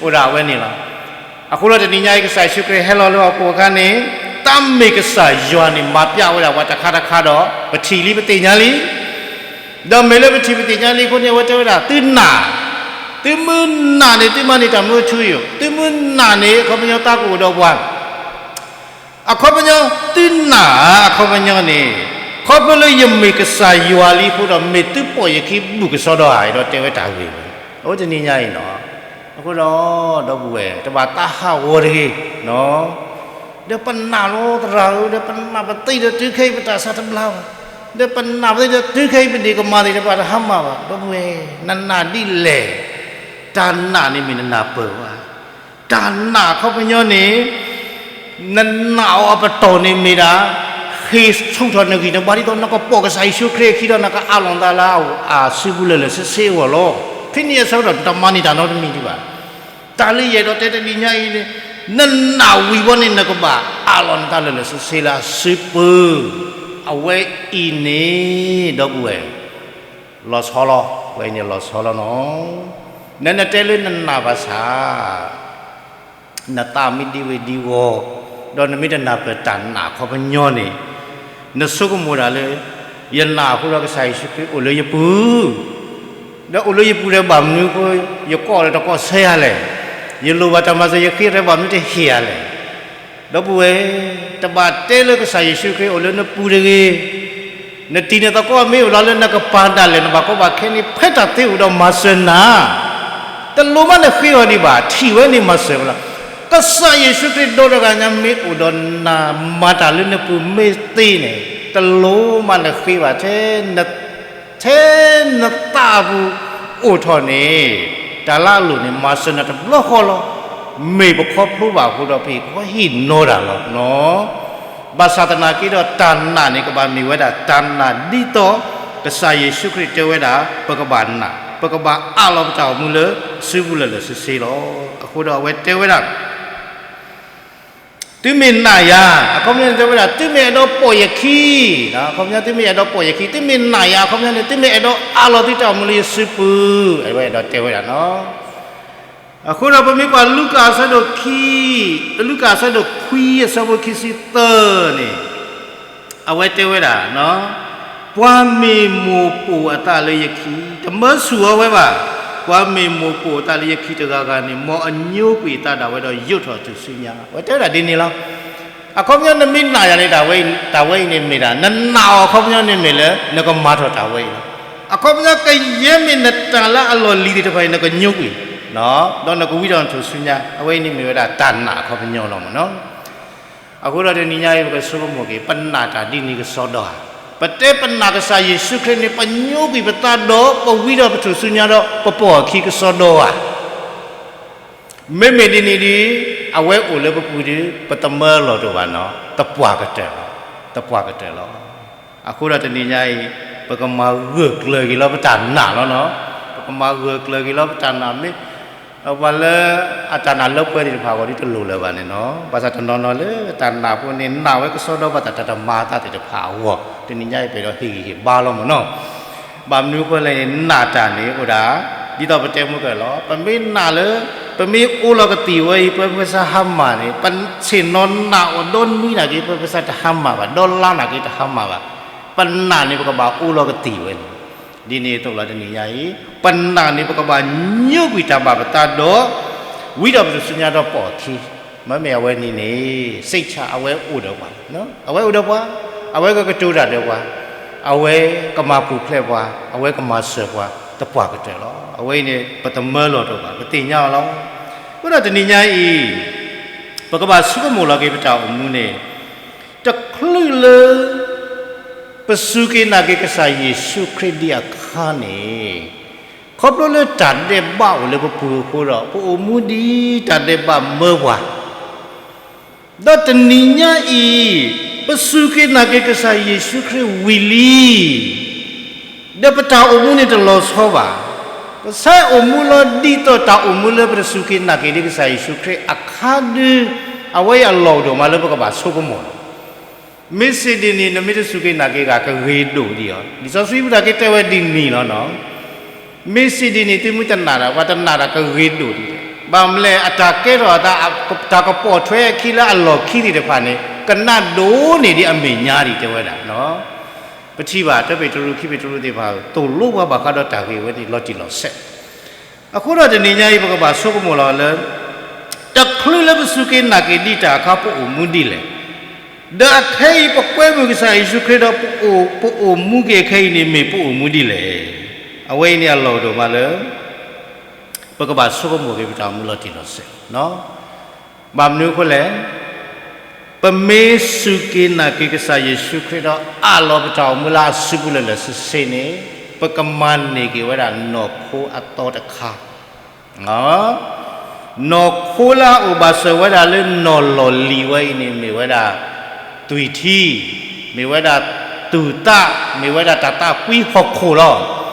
အိၣ်ဒၣ်အဝဲန့ၣ်လီၤ. အဃိဒီးတနံၤညါအံၤ ကစၢ်ယ့ၣ်ၡူးခရံာ်ဟဲလီၤလၢဟီၣ်ခိၣ်အခါန့ၣ် တၢ်မ့ၢ်ကစၢ်ယွၤန့ၣ် မၤပျးဝဲဒၣ်ပှၤတခါတခါဒီး ပထံၣ်လံပသ့ၣ်ညါလံ ဒီးမ့ၢ်လၢပထံၣ်ပသ့ၣ်ညါလံအဃိန့ၣ် အဝဲတဲဝဲဒၣ် သုနာ်, သုမ့ၢ်နာ်န့ၣ် သုမၤန့ၢ်တၢ်မူအထူအယိာ်, သုမ့ၢ်နာ်န့ၣ် အခီပညီတၢ်ကအိၣ်ဒီးပှၤ အခီပညီ သုနာ်ဧါ အခီပညီန့ၣ်, ခီဖျိလၢယမ့ၢ်ကစၢ်ယွၤလံအဃိဒီး မ့ၢ်သုပိာ်ယခံဘူးကစီဒီဧါ အဲၣ်ဒိးတဲဝဲတၢ်ဂ့ၢ်ဝဲ, အဝဲတနံၤညါအံၤနီၤ, အဃိဒီး ဒီပုၢ်ဝဲၢ် တဘၣ်သးဟးဂီၤတဂ့ၤ, ဒီးပနာ်လီၤသရၣ်ဧၢ, ဒီးပနာ်ပသ့ဒီးတုၤခဲအံၤပတၢ်ဆါတဘျါဘၣ်, ဒီးပနာ်ပသ့ဒီးတုၤခဲအံၤပဒ့ၣ်ကမၤသ့ၣ်တဖၣ်တဟါမၢ်ဘၣ်, ဒီပုၢ်ဝဲၢ် နနာ်ဒ်လဲၣ်, တၢ်နာ်န့ၣ်မ့ၢ်နနၢ်ပၢၢ်ဘၣ် တၢ်နာ်အခီပညီန့ၣ်, နနာ်အီၤအပတီၢ်န့ၣ်မ့ၢ်ဒၣ်, ဟ့ၣ်ဆူၣ်ထီၣ်နဂံၢ်နဘါဒ်သိးနကပိာ်ကစၢ်ယ့ၣ်ၡူးခရံာ်အခံဒီးနကအးလီၤနသးလၢအစုပူၤလၢာ်လၢာ်ဆ့ဆ့အဂီၢ်လီၤ. ဖဲန့ၣ်အဆၢကတီၢ် တမၤန့ၢ်တၢ်နီတမံၤဒံးဘၣ်. တၢ်လၢယအဲၣ်ဒိးတဲတနံၤညါအံၤန့ၣ်, နနာ်ဝံၤဘီန့ၣ် နကဘၣ်အးလီၤနသးလၢာ်လၢာ်ဆ့ဆ့လၢအစုပူၤ, အဝဲအံၤန့ၣ် ဒီပုၢ်ဝဲၢ် လီၤဆီလီၤ, ဝဲအံၤန့ၣ်လီၤဆီလီၤနီၤ. နနတဲလၢနနာ်ဘၣ်ဆၣ်, နသးမ့ၢ်ဒံဝ့ၤဒံဝီၤ, ဒီးနမ့ၢ်တနၢ်ပၢၢ်တၢ်နာ်အခီပညီန့ၣ်, နဆိကမိၣ်ဒၣ်လၢ ယနာ်အဃိဒီးကစၢ်ယ့ၣ်ၡူးခရံာ်အိၣ်လၢယပူၤ, ဒီးအိၣ်လၢယပူၤဒီးဘၣ်မနုၤအဃိ ယကိးဒီးတကိးဆၢယၤလဲၣ်, ယလိၣ်ဘၣ်တၢ်မၤစၢၤယဃ့ဒီးဘၣ်မနုၤတဟ့ၣ်ယၤလဲၣ် ဒီပုၢ်ဝဲၢ်, တဘၣ်တဲလၢကစၢ်ယ့ၣ်ၡူးခရံာ်အိၣ်လၢနပူၤတဂ့ၤ. နတံၤနသကိးမ့ၢ်အိၣ်လီၤလၢနကပၤဒၣ်လဲာ် နဘၣ်ကီဘၣ်ခဲန့ၣ် ဖဲတၢ်သ့အိၣ်ဒီးမၤစၢၤနၤ, တလိၣ်မးနဃ့အီၤဒံးဘၣ်, ထံၣ်ဝဲန့ၣ်မၤစၢၤဝဲလီၤ. ကစၢ်ယ့ၣ်ၡူးခရံာ်ဒီတဂၤညါမ့ၢ်အိၣ်ဒီးနၤ မၤတၢ်လၢနပူၤမ့ၢ်သ့န့ၣ်, တလိၣ်မးနဃ့ဘၣ်, ထဲ ထဲနသးပူၤအိၣ်ထီၣ်န့ၣ်, တၢ်လၢအလိၣ်န့ၣ် မၤစၢၤနၤတဘျီဃီလီၤ. မ့ၢ်ပခီဖျိဘၣ်အဃိဒီး ပဟ့ၣ်ကဟီဟ့ၣ်နီၤတၢ်လီၤနီၤ. ဘၣ်ဆၣ်သနာ်က့ဒီး တၢ်နာ်န့ၣ် ကဘၣ်မ့ၢ်ဝဲဒၣ်တၢ်နာ်ဒ်သိး ကစၢ်ယ့ၣ်ၡူးခရံာ်တဲဝဲဒၣ် ပကဘၣ်နာ်, ပကဘၣ်အးလီၤပတၢ်အိၣ်မူလၢစုပူၤလၢာ်လၢာ်ဆ့ဆ့လီၤ. အဃိဒီးအဝဲတဲဝဲဒၣ် သုမ့ၢ်နာ်ယၤ, အခီပညီန့ၣ်တဲဝဲဒၣ် သုမ့ၢ်အဲၣ်ဒိးပိာ်ယခံ, အခီပညီ သုမ့ၢ်အဲၣ်ဒိးပိာ်ယခံ, သုမ့ၢ်နာ်ယၤ အခီပညီန့ၣ် သုမ့ၢ်အဲၣ်ဒိးအးလီၤသုတၢ်အိၣ်မူလၢယစုပူၤ, အဝဲအဲၣ်ဒိးတဲဝဲဒၣ်နီၤ. အဃိဒီးပမ့ၢ်ကွၢ်လူၤကၣ်အဆၢဒိၣ်ခံ, လူၤကၣ်အဆၢဒိၣ်ခွံ အဆၢဖိခံဆံသၢန့ၣ် အဝဲတဲဝဲဒၣ်, ပှၤမ့ၢ်မိၢ်ပိာ်အသးလၢယခံ, တမၢဆူၣ်အီၤဝဲဘၣ်, ပှၤမ့ၢ်မိၢ်ပိာ်အသးလၢယခံတဂၤဂၤန့ၣ် မ်အညိကွံာ်အသးဒၣ်ဝဲဒီးယိးထီၣ်ထူၣ်စုညါ, အဝဲတဲဝဲဒၣ်ဒ်န့ၣ်လီၤ. အခီပညီနမ့ၢ်နာ်ယၤန့ၣ် တၢ်ဝဲအံၤန့ၣ်မ့ၢ်ဒၣ် နနာ်အီၤအခီပညီန့ၣ်မ့ၢ်လၢ နကမၤထီၣ်တၢ်ဝဲအံၤလီၤ. အခီပညီကယဲၢ်မ့ၢ်နတၢ်လၢအလီၢ်လံၤသ့ၣ်တဖၣ်အံၤ နကညိကွံာ်, ဒီးနကဝံထီၣ်ထူၣ်စုညါ, အဝဲအံၤန့ၣ်မ့ၢ်ဝဲဒၣ်တၢ်နာ်အခီပညီလီၤမ့ၢ်နီၤ. အဃိဒီးတနံၤညါအံၤ ပကဆိကမိၣ်က့ၤ ပနာ်တၢ်ဒ်န့ၣ်ကစီဒီဧါ. ပတဲပနာ်ကစၢ်ယ့ၣ်ၡူးခရံာ်န့ၣ် ပညိကွံာ်ပသးဒီး ပဝံဒီးပထူၣ်စုညါဒီး ပပိာ်အခံကစီဒီဧါ. မ့မ့ၢ်ဒ်န့ၣ်ဒီး အဝဲအိၣ်လၢပပူၤဒီး ပတမၢလီၤတအိၣ်ဘၣ်နီၤ, သပှၢ်ကတၢၢ်လီၤ, သပှၢ်ကတၢၢ်လီၤ. အဃိဒီးတနံၤညါအံၤ ပ ပကမၤဂၢၢ်ကျၢၤက့ၤလီၤပတၢ်နာ်လီၤနီၤ. ပကမၤဂၢၢ်ကျၢၤက့ၤလီၤပတၢ်နာ်မ့ၢ် ပှၤလၢအတၢ်နာ်လၢပှဲၤသ့ၣ်တဖၣ်အဂီၢ်ဒ်တလိၣ်လၢၤဘၣ်န့ၣ်နီၤ. ဘၣ်ဆၣ်တနီၤနီၤလၢတၢ်နာ်ဖိန့ၣ် နာ်ဝဲကစီဒီဘၣ်တၢ်တၢ်တမၤအသးသ့ၣ်တဖၣ်အဂီၢ် တနံၤညါအံၤပအဲၣ်ဒိးဟ့ၣ်ဂံၢ်ဟ့ၣ်ဘါလီၤမ့ၢ်နီၤ. ဘၣ်မနုၤအဃိလဲၣ်န့ၣ် နာ်တၢ်န့ၣ်အိၣ်ဒၣ် ဒ်သိးပတဲမုၢ်ကၢၢ်လီၤ ပမ့ၢ်နာ်လၢ ပမ့ၢ်အိၣ်လီၤကသံၣ်ဝဲအံၤ ပှၤဖိသၣ်ဟါမၢ်န့ၣ် ပဆ့ၣ်နီၤနာ်အီၤဒီနွံနာ်က့ ပှၤဖိသၣ်တဟါမၢ်ဘၣ် ဒီလါနာ်က့တဟါမၢ်ဘၣ်. ပနာ်န့ၣ် ပကဘၣ်အိၣ်လီၤကသံၣ်ဝဲန့ၣ် ဒ်န့ၣ်အသိးလီၤတနံၤညါအံၤ ပနာ်န့ၣ် ပကဘၣ်ညိကွံာ်တၢ်ဘၣ်ပသးဒီး ဝံဒီးပတစူညါဒီးပိာ်အခံ မ့မ့ၢ်အဝဲန့ၣ်န့ၣ် စိတ်ချ အဝဲအိၣ်ဒီးပှၤ အဝဲအိၣ်ဒီးပှၤ အဝဲကကတိၤတၢ်ဒီးပှၤ အဝဲကမၤပူၤဖျဲးပှၤ အဝဲကမၤစၢၤပှၤ သပှၢ်ကတၢၢ်လီၤ. အဝဲအံၤန့ၣ် ပတမၢလီၤတအိၣ်ဘၣ် ပသ့ၣ်ညါအီၤလီၤ. အဃိဒီးတနံၤညါအံၤ ပကဘၣ်ဆိကမိၣ်လီၤက့ၤပတၢ်အိၣ်မူန့ၣ် တချုးလၢ ပစူၢ်က့ၤနာ်က့ၤကစၢ်ယ့ၣ်ၡူးခရံာ်ဒံးအခါန့ၣ် ခီဖျိလၢတၢ်ဒဲးဘးအိၣ်လၢပပူၤအဃိဒီး ပအိၣ်မူဒ်တၢ်ဒဲးဘးမၢပှၤ ဒီးတနံၤညါအံၤ ပစူၢ်က့ၤနာ်က့ၤကစၢ်ယ့ၣ်ၡူးခရံာ်ဝံၤလံ ဒီးပတၢ်အိၣ်မူန့ၣ်တလီၤဆီဘၣ်. ပဆဲးအိၣ်မူလီၤဒ်သိးတၢ်အိၣ်မူလၢပတစူၢ်က့ၤနာ်က့ၤဒံးကစၢ်ယ့ၣ်ၡူးခရံာ်အခါဒု အဝဲအံၤအလီၢ်အိၣ်ဒိၣ်မးလၢပကဘၣ်ဆိကမိၣ်လီၤ. မ့ၢ်စ့ၢ်ဒ်န့ၣ် နမ့ၢ်တစူၢ်က့ၤနာ်က့ၤဂၤ ကဂ့ၤဒိၣ်ဒံးအီၤ. လံာ်စီဆှံပတၢ်က့တဲဝဲဒ်န့ၣ်လီၤနီၤ. မ့ၢ်စ့ၢ်ဒ်န့ၣ် သုမ့ၢ်တနာ်ဒီး ပှၤတနာ်ဒီးကဂ့ၤဒိၣ်ဒံး. ဘၣ်မနုၤလဲၣ် အတၢ်ကဲထီၣ်အသး တၢ်ကပိာ်ထွဲအခံလၢအလီၢ်ခံသ့ၣ်တဖၣ်န့ၣ် ကနၣ်ဒိၣ်န့ၢ်ဒံးအမဲာ်ညါဒံးတဲဝဲဒၣ်နီၤ. ပထံၣ်ဘၣ် တၢပ့းတရူး ခံပ့းတရူးသ့ၣ်တဖၣ် သိၣ်လိပှၤဘၣ်ဃးဒီးတၢ်ဂ့ၢ်ဝဲန့ၣ် လီၤတံၢ်လီၤဆဲး အဃိဒီးတနံၤညါအံၤ ပကဘၣ်ဆိကမိၣ်လီၤလၢ တချုးလၢပစူၢ်က့ၤနာ်က့ၤဒံးတၢ်အခါ ပအိၣ်မူဒ်လဲၣ်. ဒီးအခဲအံၤ ပကွဲမုာ်ကစၢ်ယ့ၣ်ၡူးခရံာ်ဒီး ပအိၣ်မူက့ၤအခဲအံၤန့ၣ် မ့ၢ်ပအိၣ်မူဒ်လဲၣ်. အဝဲအံၤန့ၣ်အလီၢ်အိၣ်ဒိၣ်မးလၢ ပကဘၣ်ဆိကမိၣ်က့ၤပတၢ်အိၣ်မူလီၤတံၢ်လီၤဆဲးလီၤ. ဘၣ်မနုၤအဃိလဲၣ် ပမ့ၢ်စူၢ်က့ၤနာ်က့ၤကစၢ်ယ့ၣ်ၡူးခရံာ်ဒီး အးလီၤပတၢ်အိၣ်မူလၢအစုပူၤလၢာ်လၢာ်ဆ့ဆ့န့ၣ် ပကမၤန့ၢ်က့ၤဝဲဒၣ်နီၢ်ခိအသီတခါ နီၢ်ခိလၢအအိၣ်ဘၣ်စၢၤဝဲဒၣ်လၢနီၢ်လီၢ်လံၤဝဲအံၤန့ၣ် မ့ၢ်ဝဲဒၣ် သွံၣ်ထံ, မ့ၢ်ဝဲဒၣ် တူၢ်သၣ်, မ့ၢ်ဝဲဒၣ်တၢ်သၣ်ကွံဟီၣ်ခိၣ်လီၤ.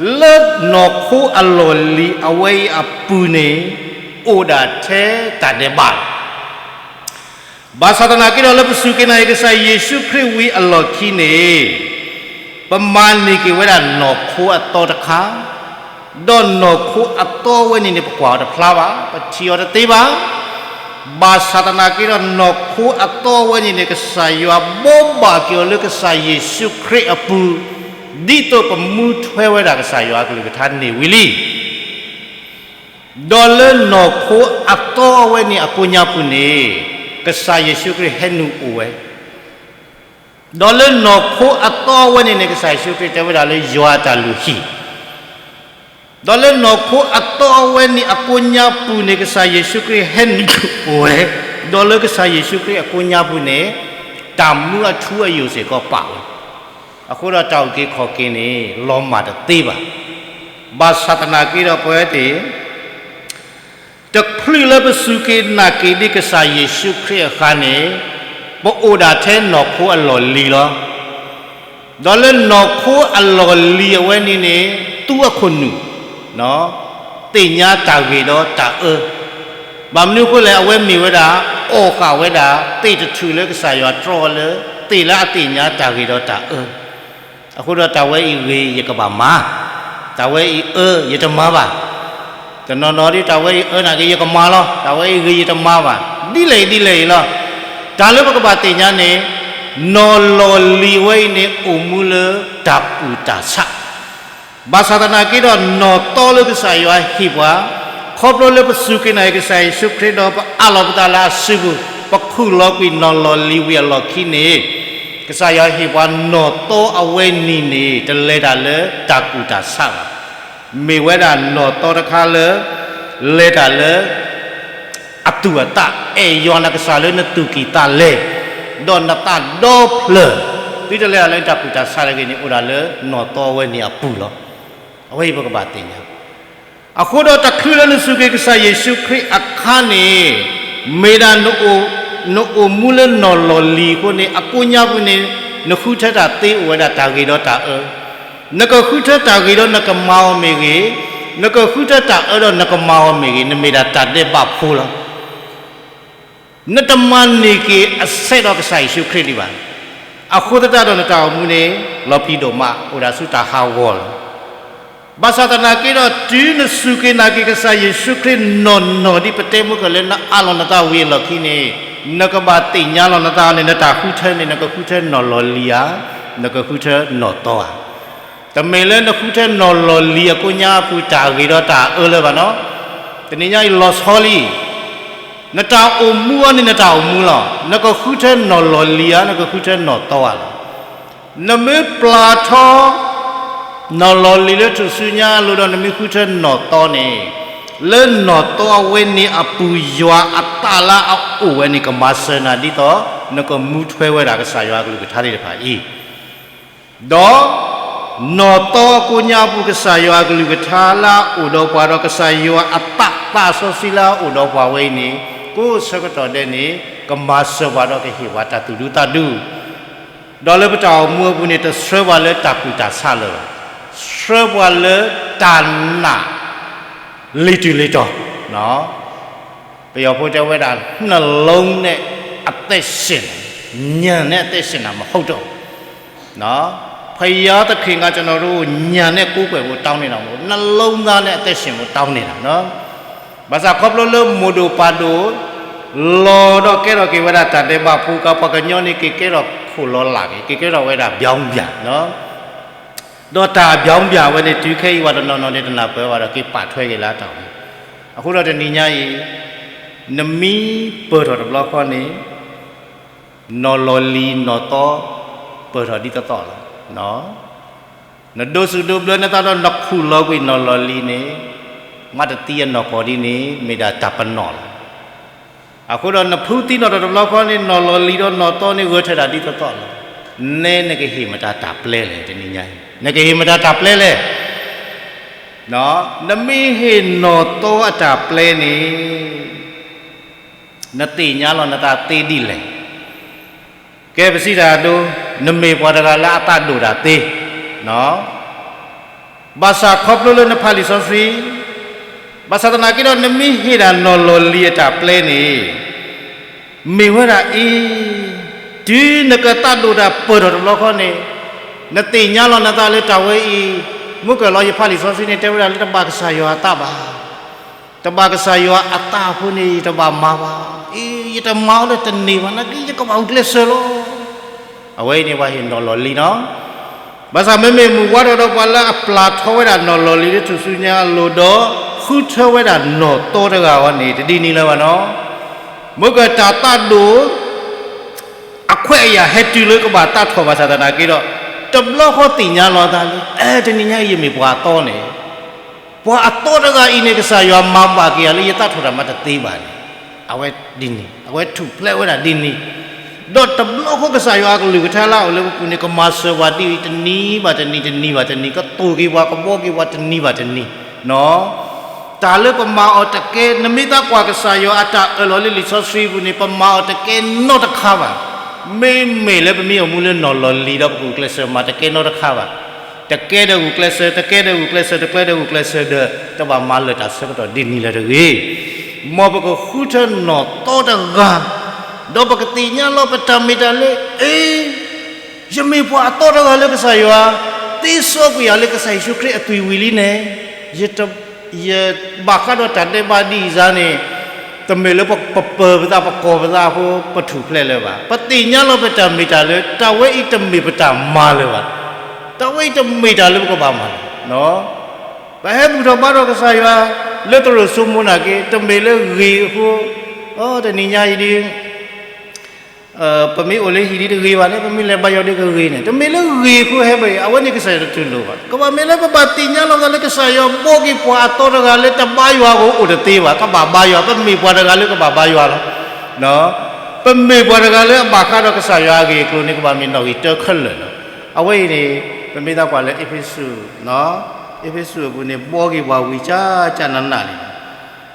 လၢနီၢ်ခိအလီၢ်လံၤအဝဲအံၤအပူၤန့ၣ် အိၣ်ဒၣ်ထဲတၢ်ဒဲးဘးလီၤ. ဘၣ်ဆၣ်သနာ်က့ဒီး လၢပစူၢ်က့ၤနာ်က့ၤကစၢ်ယ့ၣ်ၡူးခရံာ်ဝံၤအလီၢ်ခံန့ၣ် ပမၤန့ၢ်က့ၤဝဲဒၣ်နီၢ်ခိအသီတခါ, ဒီးနီၢ်ခိအသီအဝဲန့ၣ်န့ၣ် ပကွၢ်အီၤတဖျါဘၣ်, ပထံၣ်အီၤတသ့ဘၣ်. ဘၣ်ဆၣ်သနာ်က့ဒီး နီၢ်ခိအသီအဝဲန့ၣ်န့ၣ် ကစၢ်ယွၤဘိးဘၣ်က့ၤအီၤလၢကစၢ်ယ့ၣ်ၡူးခရံာ်အပူၤ, ဒ်သိးကမူထွဲဝဲဒၣ်ကစၢ်ယွၤအကလုၢ်ကထါန့ၣ်ဝံၤလံ. ဒီးလၢနီၢ်ခိအသီအဝဲန့ၣ်အကိးညါပူၤန့ၣ် ကစၢ်ယ့ၣ်ၡူးခရံာ်ဟဲနုာ်အိၣ်ဝဲ, ဒီးလၢနီၢ်ခိအသီအဝဲန့ၣ်န့ၣ် ကစၢ်ယ့ၣ်ၡူးခရံာ်တဲဝဲဒၣ်လၢယွၤအတၢ်လုၢ်ဟံၣ်, ဒီးလၢနီၢ်ခိအသီအဝဲန့ၣ်အကိးညါပူၤန့ၣ် ကစၢ်ယ့ၣ်ၡူးခရံာ်ဟဲနုာ်အိၣ်ဝဲ, ဒီးလၢကစၢ်ယ့ၣ်ၡူးခရံာ်အကိးညါပူၤန့ၣ် တၢ်မူအထူအယိာ်စ့ၢ်ကီးပာ်ဝဲ, အဃိဒီးတၢ်အုၣ်က့ၤခီၣ်က့ၤန့ၣ် လီၤမၢ်တသ့ဘၣ်. ဘၣ်ဆၣ်သနာ်က့ဒီးပဝဲသ့ၣ် တချုးလၢပစူၢ်က့ၤနာ်က့ၤဒံးကစၢ်ယ့ၣ်ၡူးခရံာ်အခါန့ၣ် ပအိၣ်ဒၣ်ထဲနီၢ်ခိအလီၢ်လံၤလီၤ. ဒီးလၢနီၢ်ခိအလီၢ်လံၤအဝဲန့ၣ်န့ၣ် သူအခိၣ်နူာ် သ့ၣ်ညါတၢ်ဂ့ၤဒီးတၢ်အၢ, ဘၣ်မနုၤအဃိလဲၣ် အဝဲမ့ၢ်ဝဲဒၣ် အီၣ်ဃာ်ဝဲဒၣ် သ့ၣ်တထူၣ်လၢကစၢ်ယွၤတြီအီၤလၢ သ့ၣ်လၢအသ့ၣ်ညါတၢ်ဂ့ၤဒီးတၢ်အၢ အဃိဒီးတၢ်ဝဲအံၤဂ့ၤယကဘၣ်မၤ, တၢ်ဝဲအံၤအၢယတမၤဘၣ်. တနီၤနီၤဒ်တၢ်ဝဲအံၤအၢနာ်က့ယကမၤလီၤ, တၢ်ဝဲအံၤဂ့ၤယတမၤဘၣ်. ဒ်လဲၣ်အံၤဒ်လဲၣ်အံၤလီၤ. တၢ်လၢပကဘၣ်သ့ၣ်ညါန့ၣ် နီၢ်လီၢ်လံၤဝဲအံၤန့ၣ် အိၣ်မူလၢတၢ်ကူၣ်တၢ်ဆး ဘၣ်ဆၣ်သနာ်က့ဒီး နီၢ်သီလၢကစၢ်ယွၤဟ့ၣ်ပှၤ, ခီဖျိလၢပစူၢ်က့ၤနာ်က့ၤကစၢ်ယ့ၣ်ၡူးခရံာ်ဒီး ပအးလီၤပသးလၢအစုပူၤ, ပခူၣ်လီၤကွံာ်နီၢ်လီၢ်လံၤဝံၤအလီၢ်ခံန့ၣ်, ကစၢ်ယွၤဟ့ၣ်ပှၤနီၢ်သီအဝဲန့ၣ်န့ၣ် တလဲၤတၢ်လၢတၢ်ကူၣ်တၢ်ဆးဘၣ်. မ့ၢ်ဝဲဒၣ်နီၢ်သီတခါလၢ လဲၤတၢ်လၢ အသူၣ်အသး အဲၣ်ယွၤနကစၢ်လၢနသူၣ်ကံၢ်သးလဲ, ဒီးနသးဒီဖျၢၣ်, သုတလဲၤတၢ်လၢတၢ်ကူၣ်တၢ်ဆးတဂ့ၤန့ၣ် အိၣ်ဒၣ်လၢနီၢ်သီအဝဲန့ၣ်အပူၤလီၤ. အဝဲအံၤပကဘၣ်သ့ၣ်ညါ, အဃိဒီးတချုးလၢနစူၢ်က့ၤကစၢ်ယ့ၣ်ၡူးခရံာ်အခါန့ၣ်, မ့ၢ်ဒၣ် နအိၣ်မူလၢနီၢ်လီၢ်လံၤအဃိန့ၣ် အကိးညါပူၤန့ၣ် နဃုထၢတၢ်သ့အိၣ်ဝဲဒၣ်တၢ်ဂ့ၤဒီးတၢ်အၢ နကဃုထၢတၢ်ဂ့ၤဒီးနကမၤအီၤမ့ၢ်ဂ့ၤ, နကဃုထၢတၢ်အၢဒီးနကမၤအီၤမ့ၢ်ဂ့ၤ, နမ့ၢ်ဒၣ်တၢ်ဒဲးဘးဖိလီၤ. နတမၤန့ၢ်က့ၤအစဲးဒီးကစၢ်ယ့ၣ်ၡူးခရံာ်ဒံးဘၣ်. အဃိသတးဒီးနတၢ်အိၣ်မူန့ၣ် လီၤပျံၤဒိၣ်မး အိၣ်ဒၣ်ဆူတၢ်ဟးဂီၤလီၤ. ဘၣ်ဆၣ်သနာ်က့ဒီး တုၤနစူၢ်က့ၤနာ်က့ၤကစၢ်ယ့ၣ်ၡူးခရံာ်နီၢ်နီၢ်ဒ်ပတဲမုၢ်ကလၢနအးလီၤနသးဝံၤအလီၢ်ခံန့ၣ်, နကဘၣ်သ့ၣ်ညါလီၤနသးန့ၣ် နတၢ်ဃုထၢန့ၣ် နကဃုထၢနီၢ်လီၤလံၤဧါ, နကဃုထၢနီၢ်သီဧါ. တမ့ၢ်လၢနဃုထၢနီၢ်လီၤလံၤအကိးညါအပူၤ တၢ်ဂ့ၤဒီးတၢ်အၢလၢၤဘၣ်နီၤ. တနံၤညါအံၤလီၤဆီလံ နတၢ်အိၣ်မူအံၤန့ၣ် နတၢ်အိၣ်မူလီၤ. နကဃုထၢနီၢ်လီၤလံၤဧါ, နကဃုထၢနီၢ်သီဧါလီၤ. နမ့ၢ်ပျၢ်ထီ နီၢ်လီၤလံၤလၢထူၣ်စုညါအလိၤဒီး နမ့ၢ်ဃုထၢနီၢ်သီန့ၣ်, လၢနီၢ်သီအဝဲန့ၣ်အပူၤ ယွၤအသးလၢအအိၣ်ဝဲန့ၣ် ကမၤစၢၤနၤဒ်သိး နကမူထွဲဝဲဒၣ်ကစၢ်ယွၤအကလုၢ်ကထါသ့ၣ်တဖၣ်အံၤ ဒီး နီၢ်သီအကိးညါအပူၤ ကစၢ်ယွၤအကလုၢ်ကထါလၢအအိၣ်ဒီးပှၤဒီး ကစၢ်ယွၤအသးသးစီဆှံလၢအအိၣ်ဒီးပှၤဝဲအံၤန့ၣ်, ကိးဆၢကတီၢ်ဒဲးန့ၣ် ကမၤစၢၤပှၤဒီးကဟ့ၣ်ပှၤတၢ်သူၣ်ဒူသးဒူ, ဒီးလၢပတၢ်အိၣ်မူအပူၤန့ၣ် တဆှၢပှၤလၢတၢ်ကူၣ်တၢ်ဆးလၢၤဘၣ်, ဆှၢပှၤလၢတၢ်နာ် လံၤတုၤလံၤတီၤ ပယီၤဖိတဲဝဲဒၣ် နှလုံးနဲ့အသက်ရှင်တာ, ဉာဏ်နဲ့အသက်ရှင်တာမဟုတ်တော့ဘူး. ဘုရားသခင်က ကျွန်တော်တို့ကို ဉာဏ်နဲ့ကိုးကွယ်ဖို့ တောင်းနေတာမဟုတ်ဘူး, နှလုံးသားနဲ့ အသက်ရှင်ဖို့ တောင်းနေတာနော်. ဘၣ်ဆၣ်ခီဖျိလၢမိၢ်ဒိၣ်ပၢ်ဒိၣ် လီၤဒီးကဲထီၣ်က့ၤဝဲဒၣ်တၢ်ဒဲးဘးဖိကါ ပှၤကညီန့ၣ် က့ၤကဲထီၣ်ခိၣ်လီၤလးက့ၤ, က့ၤကဲထီၣ်ဝဲဒၣ် ပြောင်းပြန် ဒီးတၢ် ပြောင်းပြန် ဝဲန့ၣ် တုၤခဲအံၤ ပှၤတနီၤနီၤန့ၣ် တနၢ်ပၢၢ်ဘၣ်ဒီး က့ၤပာ်ထွဲက့ၤလၢအတၢ်အိၣ်မူ. အဃိဒီးတနံၤညါအံၤ နမ့ၢ်ပၢၢ်ထီၣ်တဘျီဃီန့ၣ် နီၢ်လီၤလံၤနီၢ်သီ ပၢၢ်ထီၣ်ဒ်သိးသိးလီၤ. နဒိးစူၣ်ဒိးဘျၢနသးဒီး နခူၣ်လီၤကွံာ်နီၢ်လီၤလံၤန့ၣ် မ့ၢ်တသံအနီၢ်ကီၢ်ဒ်န့ၣ် မ့ၢ်ဒၣ်တၢ်ပနီၣ်လီၤ. အဃိဒီးနဖုသံနီၣ်ထီၣ်တဘျီဃီန့ၣ် နီၢ်လီၤလံၤဒီးနီၢ်သီန့ၣ် ဂဲၤထၢၣ်ဒၣ်ဒ်သိးသိးလီၤ. နဲနကဟ့ၣ်မတၤတၢ်ပျဲလဲၣ် တနံၤညါအံၤ, နကဟ့ၣ်မတၤတၢ်ပျဲလဲၣ်. နမ့ၢ်ဟ့ၣ်နီၢ်သီအတၢ်ပျဲန့ၣ် နသ့ၣ်ညါလီၤနသးသ့ဒ်လဲၣ်. ကဲပစံးတၢ်အဒိ, နမ့ၢ်ပှၤတဂၤလၢအသးဒိၣ်တၢ်သ့, ဘၣ်ဆၣ်ခီဖျိလၢနဖးလံာ်စီဆှံ, ဘၣ်ဆၣ်သနာ်က့ဒီး နမ့ၢ်ဟ့ၣ်ဒၣ်နီၢ်လီၤလံၤအတၢ်ပျဲန့ၣ် မ့ၢ်ဝဲဒၣ်အံၤ, တုၤနကသးဒိၣ်တၢ်ပၢၢ်ထီၣ်တဘျီဃီန့ၣ်, နသ့ၣ်ညါလီၤနသးလၢတၢ်ဝဲအံၤ, မုၢ်ကလီယဖးလံာ်စီဆှံန့ၣ် တဲဝဲဒၣ်လၢတဘၣ်ကစၢ်ယွၤအသးဘၣ်. တဘၣ်ကစၢ်ယွၤအသးအဃိန့ၣ် ယတဘၣ်မၤဘၣ်. အ့ ယတမၤအီၤလၢတန့ၢ်ဘၣ်, နာ်က့ယကဘၣ်ဂုာ်ကျဲးစၢးလီၤ. အဝဲအံၤန့ၣ် ပှၤဟ့ၣ်နီၢ်လီၤလံၤနီၤ. ဘၣ်ဆၣ်မ့မ့ၢ်မုၢ်ဝါထီၣ်ဒီးပှၤလၢအပျၢ်ထီဝဲဒၣ်နီၢ်လီၤလံၤလၢထူၣ်စုညါအလိၤဒီး ဃုထၢဝဲဒၣ်နီၢ်သီတဂၤအံၤန့ၣ် တဒ်န့ၣ်လၢၤဘၣ်နီၤ. မ့ၢ်ကတၢ်သးဒိၣ် အခွဲးအယာ်ဟဲတုၤလၢကဘၣ်သးထီၣ်ဘၣ်ဆၣ်သနာ်က့ဒီး တဘျီဃီသ့ၣ်ညါလီၤသးလၢ အဲ တနံၤညါအံၤယမ့ၢ်ပှၤအသီန့ၣ်, ပှၤအသီတဂၤအံၤန့ၣ် ကစၢ်ယွၤမၤဘၣ်က့ၤယၤလၢယသးထီၣ်တၢ်မၤတသ့ဘၣ်န့ၣ်, အဝဲဒ်န့ၣ် အဝဲထူၣ်ဖျဲးဝဲဒၣ်ဒ်န့ၣ်, ဒီးတဘျီဃီကစၢ်ယွၤအကလုၢ်ကထါလၢအအိၣ်လၢပပူၤန့ၣ် ကမၤစၢၤပှၤဒ်အံၤ တနံၤဘၣ်တနံၤ တနံၤဘၣ်တနံၤ ကသိၣ်က့ၤပှၤ ကဘှီက့ၤပှၤတနံၤဘၣ်တနံၤ, တၢ်လၢပမၤအီၤတကဲ နမ့ၢ်သးကွၢ်ကစၢ်ယွၤအတၢ်အၢၣ်လီၤလၢလံာ်စီဆှံပူၤန့ၣ် ပမၤအီၤတကဲနီတခါဘၣ်. မ့မ့ၢ်လၢပမ့ၢ်အိၣ်မူလၢနီၢ်လီၤလံၤဒီးပကဂုာ်ကျဲးစၢးမၤတကဲနီတခါဘၣ်. တကဲဒီးဂုာ်ကျဲးစၢး, တကဲဒီးဂုာ်ကျဲးစၢး, တကဲဒီးဂုာ်ကျဲးစၢးဒီး တဘၣ်မၤလၢာ်တၢ်ဆၢကတီၢ်ဒ်န့ၣ်လၢၤတဂ့ၤ. မ်ပကဃုထၢနီၢ်သီတဂၤ, ဒီးပကသ့ၣ်ညါလီၤပတၢ်မ့ၢ်တၢ်လၢ အ့ ယမ့ၢ်ပှၤအသီတဂၤလၢကစၢ်ယွၤ သ့စီကွံာ်ယၤလၢကစၢ်ယ့ၣ်ၡူးခရံာ်အသွံၣ်ဝံၤလံန့ၣ်, ယ ယဘၣ်ဃးဒီးတၢ်ဒဲးဘးဒ်အံၤစါန့ၣ်, တမ့ၢ်လၢပပၢၤပသး ပကိးပသးအဃိ ပထူၣ်ဖျဲးလၢၤဘၣ်. ပသ့ၣ်ညါလီၤပတၢ်မ့ၢ်တၢ်လၢ တၢ်ဝဲအံၤတမ့ၢ်ပတၢ်မၤလၢၤဘၣ်. တၢ်ဝဲအံၤတမ့ၢ်တၢ်လၢပကဘၣ်မၤလၢၤ. ပဟဲဘူၣ်ထီၣ်ဘါထီၣ်ကစၢ်ယွၤ လၢတရူးစိမိၤနာ်က့ တမ့ၢ်လၢဂ့ၤအဃိ, တနံၤညါအံၤဒ် ပမ့ၢ်အိၣ်လၢဟံၣ်ဒ်တဂ့ၤဘၣ်န့ၣ်, ပမ့ၢ်လဲၤဘါယွၤဒ်ကဂ့ၤန့ၣ်, တမ့ၢ်လၢဂ့ၤအဃိဟဲဘၣ်အံၤ, အဝဲန့ၣ်ကစၢ်ယွၤတတူၢ်လိာ်ဘၣ်. ကဘၣ်မ့ၢ်လၢပဘၣ်သ့ၣ်ညါလီၤသးလၢကစၢ်ယွၤဘှီက့ၤပှၤအသီတဂၤလၢတဘါယွၤအဃိအိၣ်တသ့ဘၣ်, ကဘၣ်ဘါယွၤ, ပမ့ၢ်ပှၤတဂၤလၢကဘၣ်ဘါယွၤလီၤ. ပမ့ၢ်ပှၤတဂၤလၢအဘၣ်ဃးဒီးကစၢ်ယွၤအဂ့ၢ်အကျိၤန့ၣ် ကဘၣ်မ့ၢ်နီၣ်ဂံၢ်တၢခဲလၢာ်လီၤ. အဝဲအံၤန့ၣ် ပမ့ၢ်သးကွၢ်လၢအ့းဖ့းစူး, အ့းဖ့းစူးအပူၤန့ၣ် ဘှီက့ၤပှၤဝံၤကၢ်ကၢ်နးနးန့ၣ်လီၤ.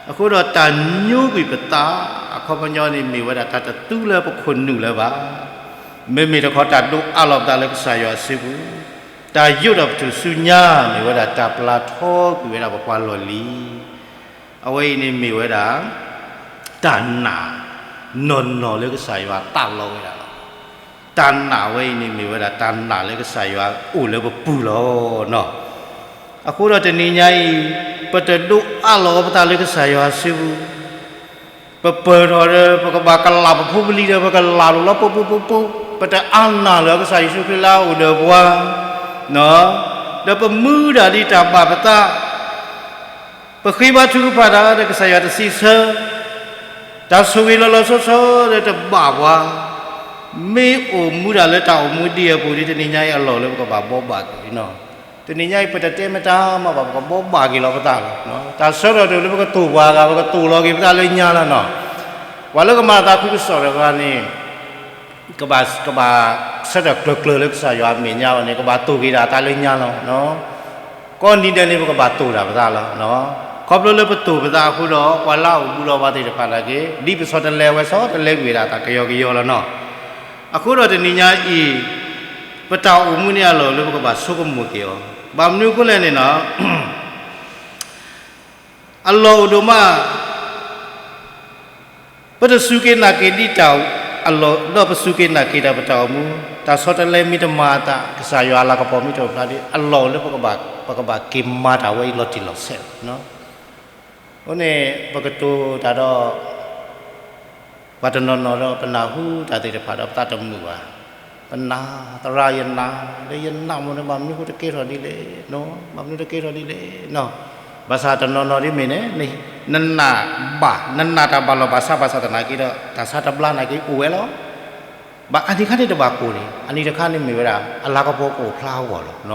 အဃိဒီးတၢ်ညိကွံာ်ပသး အခီပညီန့ၣ် မ့ၢ်ဝဲဒၣ်တၢ်တသူလၢပခိၣ်နူာ်လၢၤဘၣ်. မ့မ့ၢ်တခီတၢ်ဒိးအးလီၤပသးလၢကစၢ်ယွၤစုပူၤ တၢ်ယိးဒီးပထူၣ်စုညါ မ့ၢ်ဝဲဒၣ်တၢ်ပျၢ်ထီကွံာ်ဝဲဒၣ်ပပှၤလီၢ်လံၤ, အဝဲအံၤန့ၣ်မ့ၢ်ဝဲဒၣ် တၢ်နာ် နီၢ်နီၢ်လၢကစၢ်ယွၤတၢ်လီၤဝဲဒၣ်လီၤ. တၢ်နာ်ဝဲအံၤန့ၣ်မ့ၢ်ဝဲဒၣ်တၢ်နာ်လၢကစၢ်ယွၤအိၣ်လၢပပူၤလီၤနီၤ. အဃိဒီးတနံၤညါအံၤ ပတဒိးအးလီၤပသးလၢကစၢ်ယွၤစုပူၤ ပပၢၢ်ထီၣ်ဒီး ပကဘၣ်ကလၢ်ပဖိပလံၤဒီး ပကလၢ်လိာ်လီၤ ပူၤပူၤပူၤပူၤ, ပတအါနာ်လၢကစၢ်ယ့ၣ်ၡူးခရံာ်လၢအအိၣ်ဒီးပှၤ, ဒီးပမူဒၣ်ဒ်တၢ်ဘၣ်ပသး, ပဃ့ဘါထုကဖၣ်တၢ်ဒီးကစၢ်ယွၤတစံးဆၢ, တၢ်ဆိၣ်ဂ့ၤလီၤလီၤဆီဆီဒီးတဘၣ်ပှၤ, မ့ၢ်အိၣ်မူဒၣ်လၢတၢ်အိၣ်မူဒ်အပူၤဒ်တနံၤညါအံၤအလီၢ်လၢပကဘၣ်ဘိးဘၣ်က့ၤနီၤ. တနံၤညါအံၤ ပတတဲမတၤမးဘၣ် ပကဘိးဘၣ်က့ၤလီၤပသးလီၤ. တၢ်ဆၢထီၣ်တအိၣ်လၢပကတိၢ်ပှၤဂၤ ပကတိၢ်လီၤက့ၤပသးလၢညါလီၤနီၤ. ပှၤလၢကမၤသးခုကစီၣ်တဂၤန့ၣ် ကဘၣ် ကဘၣ်ဆၢထၢၣ်ကျၢၤကျၢၤလၢကစၢ်ယွၤအမဲာ်ညါအီၤန့ၣ် ကဘၣ်တိၢ်က့ၤဒၣ်တၢ်လၢညါလီၤ. ကိးနံၤဒဲးန့ၣ် ပကဘၣ်တိၢ်ဒၣ်ပသးလီၤ. ခီဖျိလၢပတိၢ်ပသးအဃိဒီး ပှၤလၢအအိၣ်ဘူးလီၤပှၤသ့ၣ်တဖၣ်နာ်က့ ဒ်ပဆီတလဲဝဲဆီတလဲကွံာ်ဝဲဒၣ်တၢ်ကယီကယီလီၤနီၤ. အဃိဒီးတနံၤညါအံၤ ပတၢ်အိၣ်မူန့ၣ်အလီၢ်လၢပကဘၣ်ဆိကမိၣ်က့ၤအီၤ, ဘၣ်မနုၤအဃိလဲၣ်န့ၣ်နီၤ အလီၢ်အိၣ်ဒိၣ်မး, ပတစူၢ်က့ၤနာ်က့ၤဒ်တၢ်အလီၢ် ဒီးပစူၢ်က့ၤနာ်က့ၤတၢ်ပတၢ်အိၣ်မူ, တၢ်ဆီတလဲမ့ၢ်တမၤအသး ကစၢ်ယွၤအလၤကပီၤမ့ၢ်တအိၣ်ဖျါဒီး အလီၢ်အိၣ်လၢပကဘၣ် ပကဘၣ်က့ၤမၤတၢ်ဝဲအံၤလီၤတံၢ်လီၤဆဲးလီၤ. အဃိန့ၣ် ပကတိၤတၢ်ဒီး ပှၤတနီၤနီၤဒီး ပနၢ်ဟူတၢ်သ့ၣ်တဖၣ်ဒီးပသးတမုာ်ဘၣ်. ပနာ်သရၣ်ယနာ်, လၢယနာ်မ့ၢ်န့ၣ် ဘၣ်မနုၤဃိတကဲထီၣ်ဒ်လဲၣ်, ဘၣ်မနုၤတကဲထီၣ်ဒ်လဲၣ်နီၤ. ဘၣ်ဆၣ်တနီၤနီၤဒ်မ့ၢ်န့ၣ် နနာ်ဘၣ်, နနာ်တၢ်ဘၣ်လီၤဘၣ်စးဘၣ်ဆၣ်သနာ်က့ဒီး တၢ်ဆါတဘျါနာ်က့အိၣ်ဝဲလီၤ. ဘၣ်အနံၤတခါန့ၣ်တဘၣ်ကိၢ်န့ၣ် အနံၤတခါန့ၣ်မ့ၢ်ဝဲဒၣ် အလၤကပီၤကအိၣ်ဖျါအဂီၢ်လီၤ.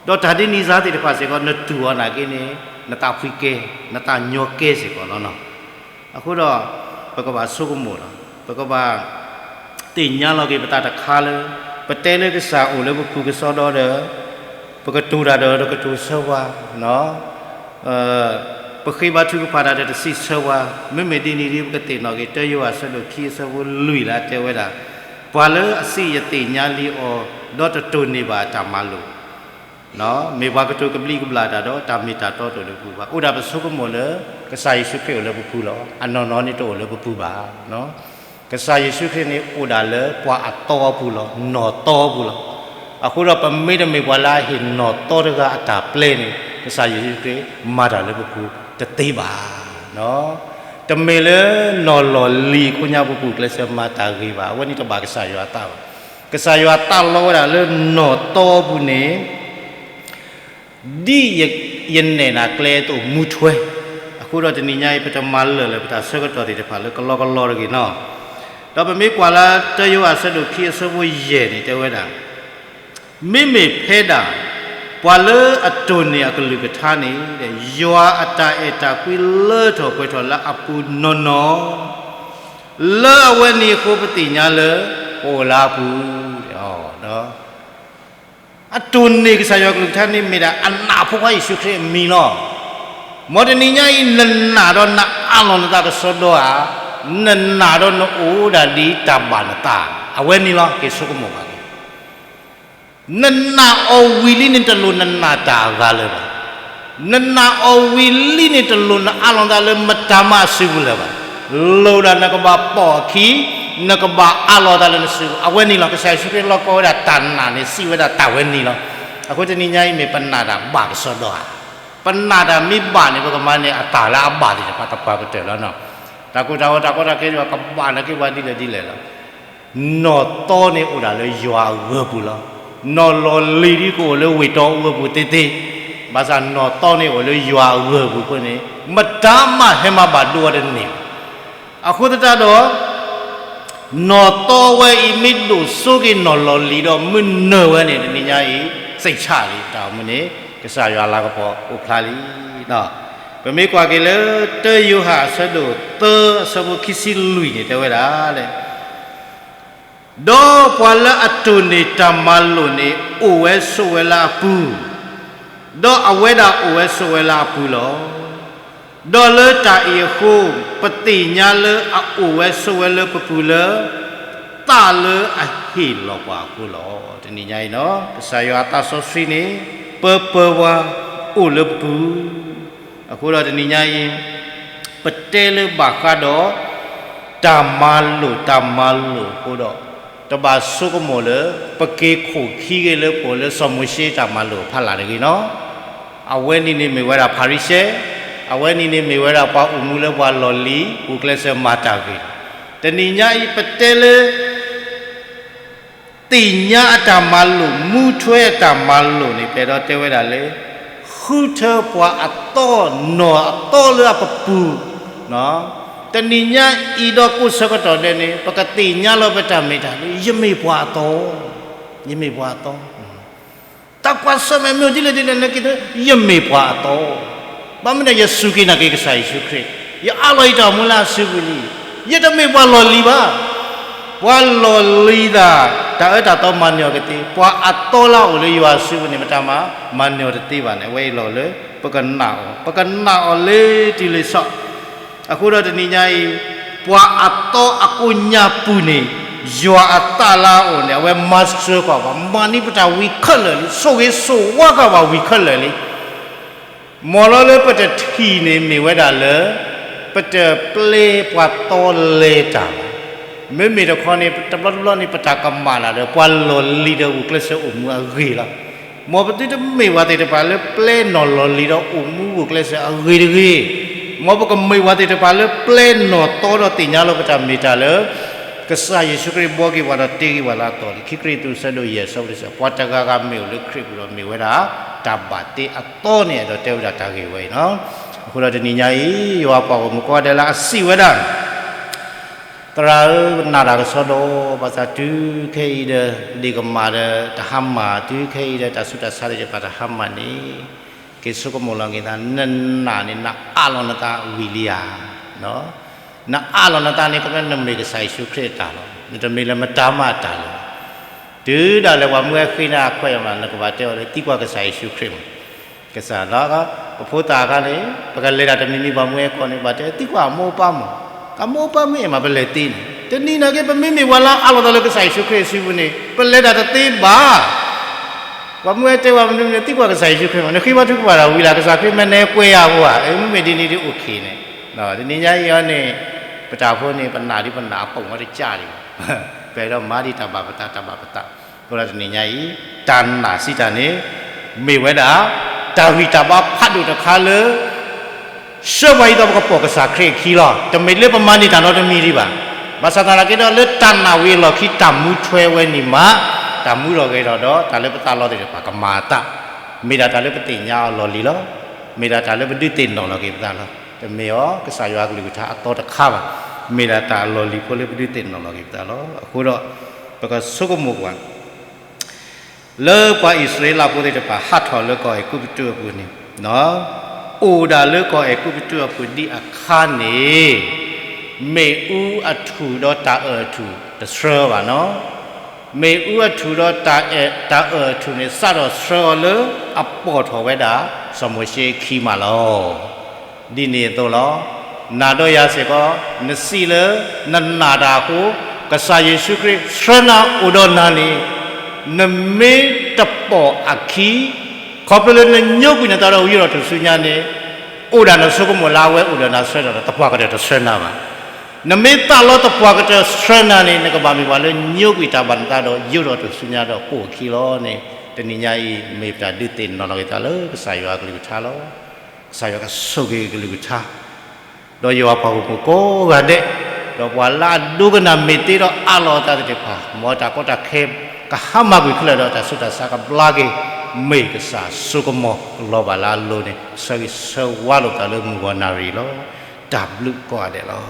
ဒီးတၢ်ဒ်န့ၣ်စ့ၢ်သ့ၣ်တဖၣ်စ့ၢ်ကီး နတူၢ်အီၤနာ်က့န့ၣ် နသးဖှံကဲ, နသးညီကဲစ့ၢ်ကီးလီၤနီၤ. အဃိဒီး ပကဘၣ်ဆိကမိၣ်လီၤ. ပကဘၣ်သ့ၣ်ညါလီၤက့ၤပသးတခါလၢ ပတဲလၢကစၢ်အိၣ်လၢပပူၤကစီဒီဒီး ပကတိၤတၢ်ဒီးတကတိၤဆၢပှၤ, ပဃ့ဘါထုကဖၣ်တၢ်ဒီးတစံးဆၢပှၤ, မ့မ့ၢ်ဒ်န့ၣ်ဒီး ပကသ့ၣ်နီၣ်က့ၤ တၢယိၤဟၣ်အဆၢဒိၣ်ခံအဆၢဖိလွံၢ်လၢအတဲဝဲဒၣ်, ပှၤလၢအစံးယသ့ၣ်ညါလံအီၤ ဒီးတတိၢ်န့ၢ်ဘၣ်တၢ်မၤလိာ် မ့ၢ်ပှၤကတိၤကဘျံးကဘျၣ်တၢ်ဒီး တၢ်မ့ၢ်တၢ်တီတအိၣ်လၢပပူၤဘၣ်. အိၣ်ဒၣ်ပဆိကမိၣ်လၢ ကစၢ်ယ့ၣ်ၡူးခရံာ်အိၣ်လၢပပူၤလီၤ. အနီၢ်နီၢ်န့ၣ်တအိၣ်လၢပပူၤဘၣ်. ကစၢ်ယ့ၣ်ၡူးခရံာ်န့ၣ်အိၣ်ဒၣ်လၢပှၤအသီအပူၤလီၤ. နီၢ်သီအပူၤလီၤ. အဃိဒီးပမ့တမ့ၢ်ပှၤလၢအဟ့ၣ်နီၢ်သီတဂၤအတၢ်ပျဲန့ၣ် ကစၢ်ယ့ၣ်ၡူးခရံာ်မၤတၢ်လၢပပူၤတသ့ဘၣ်. တမ့ၢ်လၢနီၢ်လီၢ်လံၤအခိၣ်ညါပူၤ ပူၤကျဲးစၢးမၤတၢ်ဂ့ၤဘၣ်. အဝဲန့ၣ်တဘၣ်ကစၢ်ယွၤအသးဘၣ်. ကစၢ်ယွၤသးလီဝဲဒၣ်လၢနီၢ်သီအပူၤန့ၣ် ဒ်ယနဲၣ်နၤကျဲအသိးမူထွဲ, အဃိဒီးတနံၤညါအံၤ ပတမၤလၢာ်လၢပတၢ်ဆၢကတီၢ်သ့ၣ်တဖၣ်လၢကလီကလီတဂ့ၤနီၤ. ဒီးပမ့ၢ်ကွၢ်လၢတၢယိၤဟၣ်အဆၢဒိၣ်ခံအဆၢဖိယဲၢ်န့ၣ် တဲဝဲဒၣ်, မ့မ့ၢ်ဖဲဒၣ် ပှၤလၢအတိၢ်န့ၢ်အကလုၢ်ကထါန့ၣ် ယွၤအတၢ်အဲၣ်တၢ်ကွံလၢထီၣ်ပှဲၤထီၣ်လၢအပူၤနီၢ်နီၢ်, လၢအဝဲန့ၣ်အဃိပသ့ၣ်ညါလၢ ပအိၣ်လၢအပူၤ အတိၢ်န့ၢ်ကစၢ်ယွၤကလုၢ်ကထါန့ၣ်မ့ၢ်ဒၣ်အနးအဖိခွါယ့ၣ်ၡူးခရံာ်အမံၤလီၤ. မ်တနံၤညါအံၤ နနာ်ဒီးနအးလီၤနသးကစီဒီဧါ, နနာ်ဒီးနအိၣ်ဒၣ်ဒ်တၢ်ဘၣ်နသး, အဝဲန့ၣ်လီၤ က့ၤဆိကမိၣ်ဘၣ်က့ၤ နနာ်အီၤဝံၤလံန့ၣ် တလိၣ်နနာ်တၢ်အဂၤလၢၤဘၣ်. နနာ်အီၤဝံၤလံန့ၣ် တလိၣ်နအးလီၤသးလၢမတၤမးအစုပူၤလၢၤဘၣ်. လိၣ်ဒၣ်နကဘၣ်ပိာ်အခံ, နကဘၣ်အးလီၤသးလၢနစုပူၤ, အဝဲန့ၣ်လီၤ. ကစၢ်ယ့ၣ်ၡူးခရံာ်လီၢ်ကီဝဲဒၣ်တၢ်နာ်န့ၣ် စံးဝဲဒၣ်တၢ်ဝဲန့ၣ်လီၤ. အဃိတနံၤညါအံၤမ့ၢ်ပနာ်တၢ်ဘၣ်ကစီဒီဧါ. ပနာ်တၢ်မ့ၢ်ဘၣ်န့ၣ် ပကမၤန့ၢ်အတၢ်လၢအဘၣ်သ့ၣ်တဖၣ်သပှၢ်ကတၢၢ်လီၤနီၤ. တၢ်ကိၢ်တၢ်ဂီၤတၢ်ကီတၢ်ခဲန့ၣ် ကဘၣ်နာ်က့ၤပှၤဒ်လဲၣ်ဒ်လဲၣ်လီၤ. နီၢ်သီန့ၣ်အိၣ်ဒၣ်လၢယွၤအဂၢၢ်ပူၤလီၤ. နီၢ်လီၢ်လံၤဒ်ကအိၣ်လၢဝ့ၢ်တီအူအပူၤသ့သ့, ဘၣ်ဆၣ်နီၢ်သီန့ၣ်အိၣ်လၢယွၤအဂၢၢ်ပူၤအဃိန့ၣ် မတၤမးဟဲမၤဘၣ်ဒိဝဲတန့ၢ်ဘၣ်. အဃိသတးဒီး နီၢ်သီဝဲအံၤမ့ၢ်ဒိၣ်စိက့ၤနီၢ်လီၢ်လံၤဒီး မုၢ်နၢၤဝဲန့ၣ် တနံၤညါအံၤ စိတ်ချလံ တၢ်အိၣ်မူန့ၣ် ကစၢ်ယွၤလၤကပီၤအိၣ်ဖျါလံ. ပမ့ၢ်ကွၢ်က့ၤလၢ တၢယိၤဟၣ်အဆၢဒိၣ်သၢအဆၢဖိခံဆံလွံၢ်န့ၣ် တဲဝဲဒၣ်လၢ ဒီးပှၤလၢအတိၢ်န့ၢ်တၢ်မၤလိာ်န့ၣ် အိၣ်ဝဲဆိးဝဲလၢအပူၤ, ဒီးအဝဲဒၣ်အိၣ်ဝဲဆိးဝဲလၢအပူၤလီၤ. ဒီးလၢတၢ်အံၤအဃိ, ပသ့ၣ်ညါလၢအအိၣ်ဝဲဆိးဝဲလၢပပူၤလၢ သ အၢၣ်လၢအဟ့ၣ်လီၤပှၤအဃိလီၤ. တနံၤညါအံၤနီၤ ကစၢ်ယွၤအသးစီဆှံန့ၣ် ပၢပၢဝါအိၣ်လၢပပူၤ, အဃိဒီးတနံၤညါအံၤ ပတဲလၢဘၣ်ဃးဒီး တၢ်မၤလိာ်တၢ်မၤလိာ်အဃိဒီး တဘၣ်ဆိကမိၣ်လၢ ပက့ၤခိၣ်ခံဂ့ၤလၢပအိၣ်လၢစီၤမိၤၡ့တၢ်မၤလိာ်ဖးလၢ်တဂ့ၤနီၤ. အဝဲန့ၣ်န့ၣ်မ့ၢ်ဝဲဒၣ်ဖၤရံၤၡဲ, အဝဲန့ၣ်န့ၣ်မ့ၢ်ဝဲဒၣ်ပှၤအိၣ်မူလၢပှၤလီၢ်လံၤ ဂုာ်ကျဲးစၢးမၤတၢ်ဂ့ၤလီၤ. တနံၤညါအံၤပတဲလၢ သ့ၣ်ညါအတၢ်မၤလိာ် မူထွဲအတၢ်မၤလိာ်န့ၣ် ပအဲၣ်ဒိးတဲဝဲဒၣ်လၢ ဃုထၢပှၤအသီနီၢ်အသီလၢအပပူၤ, တနံၤညါအံၤဒီးကိးဆၢကတီၢ်ဒဲးန့ၣ် ပကသ့ၣ်ညါလီၤပတၢ်မ့ၢ်တၢ်လၢ ယမ့ၢ်ပှၤအသီ, ယမ့ၢ်ပှၤအသီ တၢ်ကွၢ်ဆၢၣ်မဲာ်မ့ၢ်အိၣ်ဒ်လဲၣ်ဒ်လဲၣ်န့ၣ်က့ၤ ယမ့ၢ်ပှၤအသီ, ဘၣ်မနုၤဒီးယစူၢ်က့ၤနာ်က့ၤကစၢ်ယ့ၣ်ၡူးခရံာ်, ယအးလီၤယတၢ်အိၣ်မူလၢအစုပူၤလံ, ယတမ့ၢ်ပှၤလီၢ်လံၤဘၣ်, ပှၤလီၢ်လံၤသး တၢ်အၢတၢ်သီမၤနၢၤအီၤကသ့, ပှၤအသီလၢအအိၣ်လၢယွၤအစုပူၤန့ၣ် မတၤမၤ မၤနၢၤအီၤတသ့ဘၣ်န့ၣ် အဝဲအံၤလီၤလၢ ပကနာ်အီၤ, ပကနာ်အီၤလၢတုၤလၢဆီ အဃိဒီးတနံၤညါအံၤ ပှၤအသီအကိးညါပူၤန့ၣ် ယွၤအသးလၢအအိၣ်န့ၣ် အဝဲမၤစၢၤကွၢ်ပှၤ, မၤန့ၢ်ပတၢ်ဝံၤခဲလၢာ်လံ, ဆိၣ်ဂ့ၤဆိၣ်ဝါကွၢ်ပှၤဝံၤခဲလၢာ်လံ. မ်လီၤလၢပတထံၣ်န့ၣ်မ့ၢ်ဝဲဒၣ်လၢ ပတပျဲပှၤသီလဲၤတၢ်ဘၣ်. မ့မ့ၢ်တခီန့ၣ် တဘျီတဘျီန့ၣ် ပတၢ်ကမၣ်လၢ်ဒီး ပှၤလီၢ်လံၤဒီးဂုာ်ကျဲးစၢးအိၣ်မူအဂ့ၢ်လီၤ. မ်ပသုတမ့ၢ်ပှၤသ့ၣ်တဖၣ်လၢပျဲနီၢ်လီၢ်လံၤဒီးအိၣ်မူဂုာ်ကျဲးစၢးအဂ့ၤတဂ့ၤ, မ်ပကမ့ၢ်ပှၤသ့ၣ်တဖၣ်လၢပျဲနီၢ်သီဒီးသ့ၣ်ညါလီၤပတၢ်မ့ၢ်တၢ်လၢ ကစၢ်ယ့ၣ်ၡူးခရံာ်ဘှီက့ၤပှၤဒီးတ့က့ၤပှၤလၢအသီလံ. ခံကရံၣ်သူး ဆၢဒိၣ်ယဲၢ် ဆၢဖိတဆံ, ပှၤတဂၤဂၤမ့ၢ်အိၣ်လၢခရံာ်ပူၤဒီးမ့ၢ်ဝဲဒၣ် တၢ်ဘၣ်တ့အသီန့ၣ် အဲၣ်ဒိးတဲဝဲဒၣ်တၢ်ဂ့ၢ်ဝဲအံၤနီၤ. အဃိဒီးတနံၤညါအံၤ ယွၤပှၤဂီၢ်မုၢ်ကိးဂၤဒဲးလၢအစံးဝဲဒၣ် သရၣ်ဧၢ, ပနာ်တၢ်ကစီဒီး ဘၣ်ဆၣ်တုၤခဲအံၤဒီး ဒ့ၣ်ကမၣ်ဒီးတဟါမၢ်, တုၤခဲအံၤဒီးတၢ်ဆူးတၢ်ဆါသ့ၣ်တဖၣ်တဟါမၢ်န့ၣ်, က့ၤဆိကမိၣ်လီၤက့ၤသး, နနာ်န့ၣ် နအးလီၤနသးဝံၤလံဧါ. နအးလီၤနသးန့ၣ် ကမ့ၢ်နမ့ၢ်ကစၢ်ယ့ၣ်ၡူးခရံာ်အတၢ်လီၤ, နတမ့ၢ်လၢမတၤမၤအတၢ်လီၤ. တုၤဒၣ်လဲာ်ပှၤမ့ၢ်ဝဲဃ့နၤအခွဲးအယာ်မး နကဘၣ်တဲအီၤလၢ သံကွၢ်ကစၢ်ယ့ၣ်ၡူးခရံာ်မး. ကစၢ်လီၤ, ပဖိသၣ်အခါန့ၣ် ပကလဲၤတၢ်တမံၤမံၤ ပှၤမ့ၢ်ဝဲကိးန့ၣ် ဘၣ်တဲသံကွၢ်အမိၢ်အပၢ်မး, အမိၢ်အပၢ်မ့ၢ်အဲၣ်မး ပလဲၤသ့န့ၣ်, တနံၤနာ်က့ ပမ့မ့ၢ်ပှၤလၢအးလီၤသးလၢကစၢ်ယ့ၣ်ၡူးခရံာ်အစုပူၤန့ၣ် ပလဲၤတၢ်တသ့ဘၣ်. ပှၤမ့ၢ်ဝဲတဲဝဲမနုၤမနုၤ သံကွၢ်ကစၢ်ယ့ၣ်ၡူးခရံာ်မး, နဃ့ဘါထုကဖၣ်တၢ်ဝံၤလၢ် ကစၢ်ခရံာ်မ့ၢ်နဲကွဲးယၤအဂီၢ်ဧါ, မ့မ့ၢ်ဒ်န့ၣ်ဒ်အိၣ်ခ့ န့ၣ်, တနံၤညါအံၤအီၤန့ၣ် ပတၢ်ဖိန့ၣ် ပနာ်ဒ်ပနာ်အပိာ်မီတကၢ်ဒံးဘၣ်, ပအဲၣ်ဒိးမၤဒ်တၢ်ဘၣ်ပသး တၢ်ဘၣ်ပသး. အဃိဒီးတနံၤညါအံၤ တၢ်နာ်စံးတၢ်န့ၣ် မ့ၢ်ဝဲဒၣ် တၢ်ဂံၢ်တၢ်ဘါဖးဒိၣ်တခါလၢ ဆှၢပှၤအံၤဒီးပကပိာ်ကစၢ်ခရံာ်အခံလီၤ. တမ့ၢ်လၢပမၤန့ၢ်တၢ်နီတမံၤဒံးဘၣ်. ဘၣ်ဆၣ်သနာ်က့ဒီးလၢတၢ်နာ်ဝံၤအလီၢ်ခံ တၢ်မူထွဲဝဲန့ၣ်မး တၢ်မူထီၣ်ဂဲၤထီၣ်ဒီး တၢ်လၢပသးလီသ့ၣ်တဖၣ်ကမၤအသး, မ့ၢ်ဒၣ်တၢ်လၢပသ့ၣ်ညါအီၤလီၢ်လံၤလီၤ. မ့ၢ်ဒၣ်တၢ်လၢပဒုးသ့ၣ်နီၣ်လီၤက့ၤပသးလီၤ. တမ့ၢ်အီၤ ကစၢ်ယွၤအကလုၢ်ကထါအသီတခါဘၣ်. မ့ၢ်ဒၣ်တၢ်လီၢ်လံၤဖိလၢပဒုးသ့ၣ်နီၣ်လီၤက့ၤပသးလီၤ. အဃိဒီး ပကဆိကမိၣ်ကွၢ် လၢပှၤအံၣ်စရ့လးဖိသ့ၣ်တဖၣ် ဟးထီၣ်လၢကီၢ်အဲၤကူပတူးအပူၤန့ၣ်, အိၣ်ဒၣ်လၢကီၢ်အဲၤကူပတူးအပူၤဒံးအခါန့ၣ်, မ့ၣ်အူအထူၣ်ဒီးတၢ်အၢၣ်ထူၣ်တဆှၢဘၣ်နီၤ. မ့ၣ်အူအထူၣ်ဒီးတၢ်အၢၣ်ထူၣ်န့ၣ် စးထီၣ်ဆှၢအီၤလၢအပိာ်ထီၣ်ဝဲဒၣ် စီၤမိၤၡ့အခံမးလီၤ. ဒ်န့ၣ်အသိးလီၤ. နၤဒီးယၤစ့ၢ်ကီး နစံးလၢနနာ်တၢ်အဃိ, ကစၢ်ယ့ၣ်ၡူးခရံာ်ဆှၢနၤအိၣ်ဒီးနၤန့ၣ်, နမ့ၢ်တပိာ်အခံ, ခီဖျိလၢနညိကွံာ်နသးဒီးယိးထီၣ်ထူၣ်စုညါန့ၣ်, အိၣ်ဒၣ်နဆိကမိၣ်လၢအဝဲအိၣ်ဒီးနၤဆှၢဒီး သပှၢ်ကတၢၢ်တဆှၢနၤဘၣ်. နမ့ၢ်သးလီသပှၢ်ကတၢၢ်ဆှၢနၤန့ၣ် နကဘၣ်မ့ၢ်ပှၤလၢညိကွံာ်တၢ်ဘၣ်နသးဒီးယိးထီၣ်ထူၣ်စုညါဒီးပိာ်အခံလီၤန့ၣ်, တနံၤညါအံၤ မ့ၢ်ပတၢ်ဒုးသ့ၣ်နီၣ်လီၤက့ၤသးလၢကစၢ်ယွၤအကလုၢ်ကထါလီၤ. ကစၢ်ယွၤကဆိၣ်ဂ့ၤကလုၢ်ကထါ ဒီးယွၤပှၤဂီၢ်မုၢ်ကိးဂၤဒဲး, ဒီးပှၤလၢအဒိကနၣ်မ့ၢ်သ့ဒီးအးလီၤအသးသ့ၣ်တဖၣ်, မ်တၢ်ကီတၢ်ခဲကဟါမၢ်ကွံာ်ခဲလၢာ်ဒီး တၢ်ဆူးတၢ်ဆါကဘျါက့ၤ, မ့ၢ်ကစၢ်အစိကမီၤလီၤဘၣ်လၢအလိၤန့ၣ်, ဆၢဂ့ၤဆၢဝါလိာ်သးလၢမုၢ်ဂီၤနၣ်ရံၣ်လီၤ. တၢ်ဘျုးကိးဂၤဒဲးလီၤ.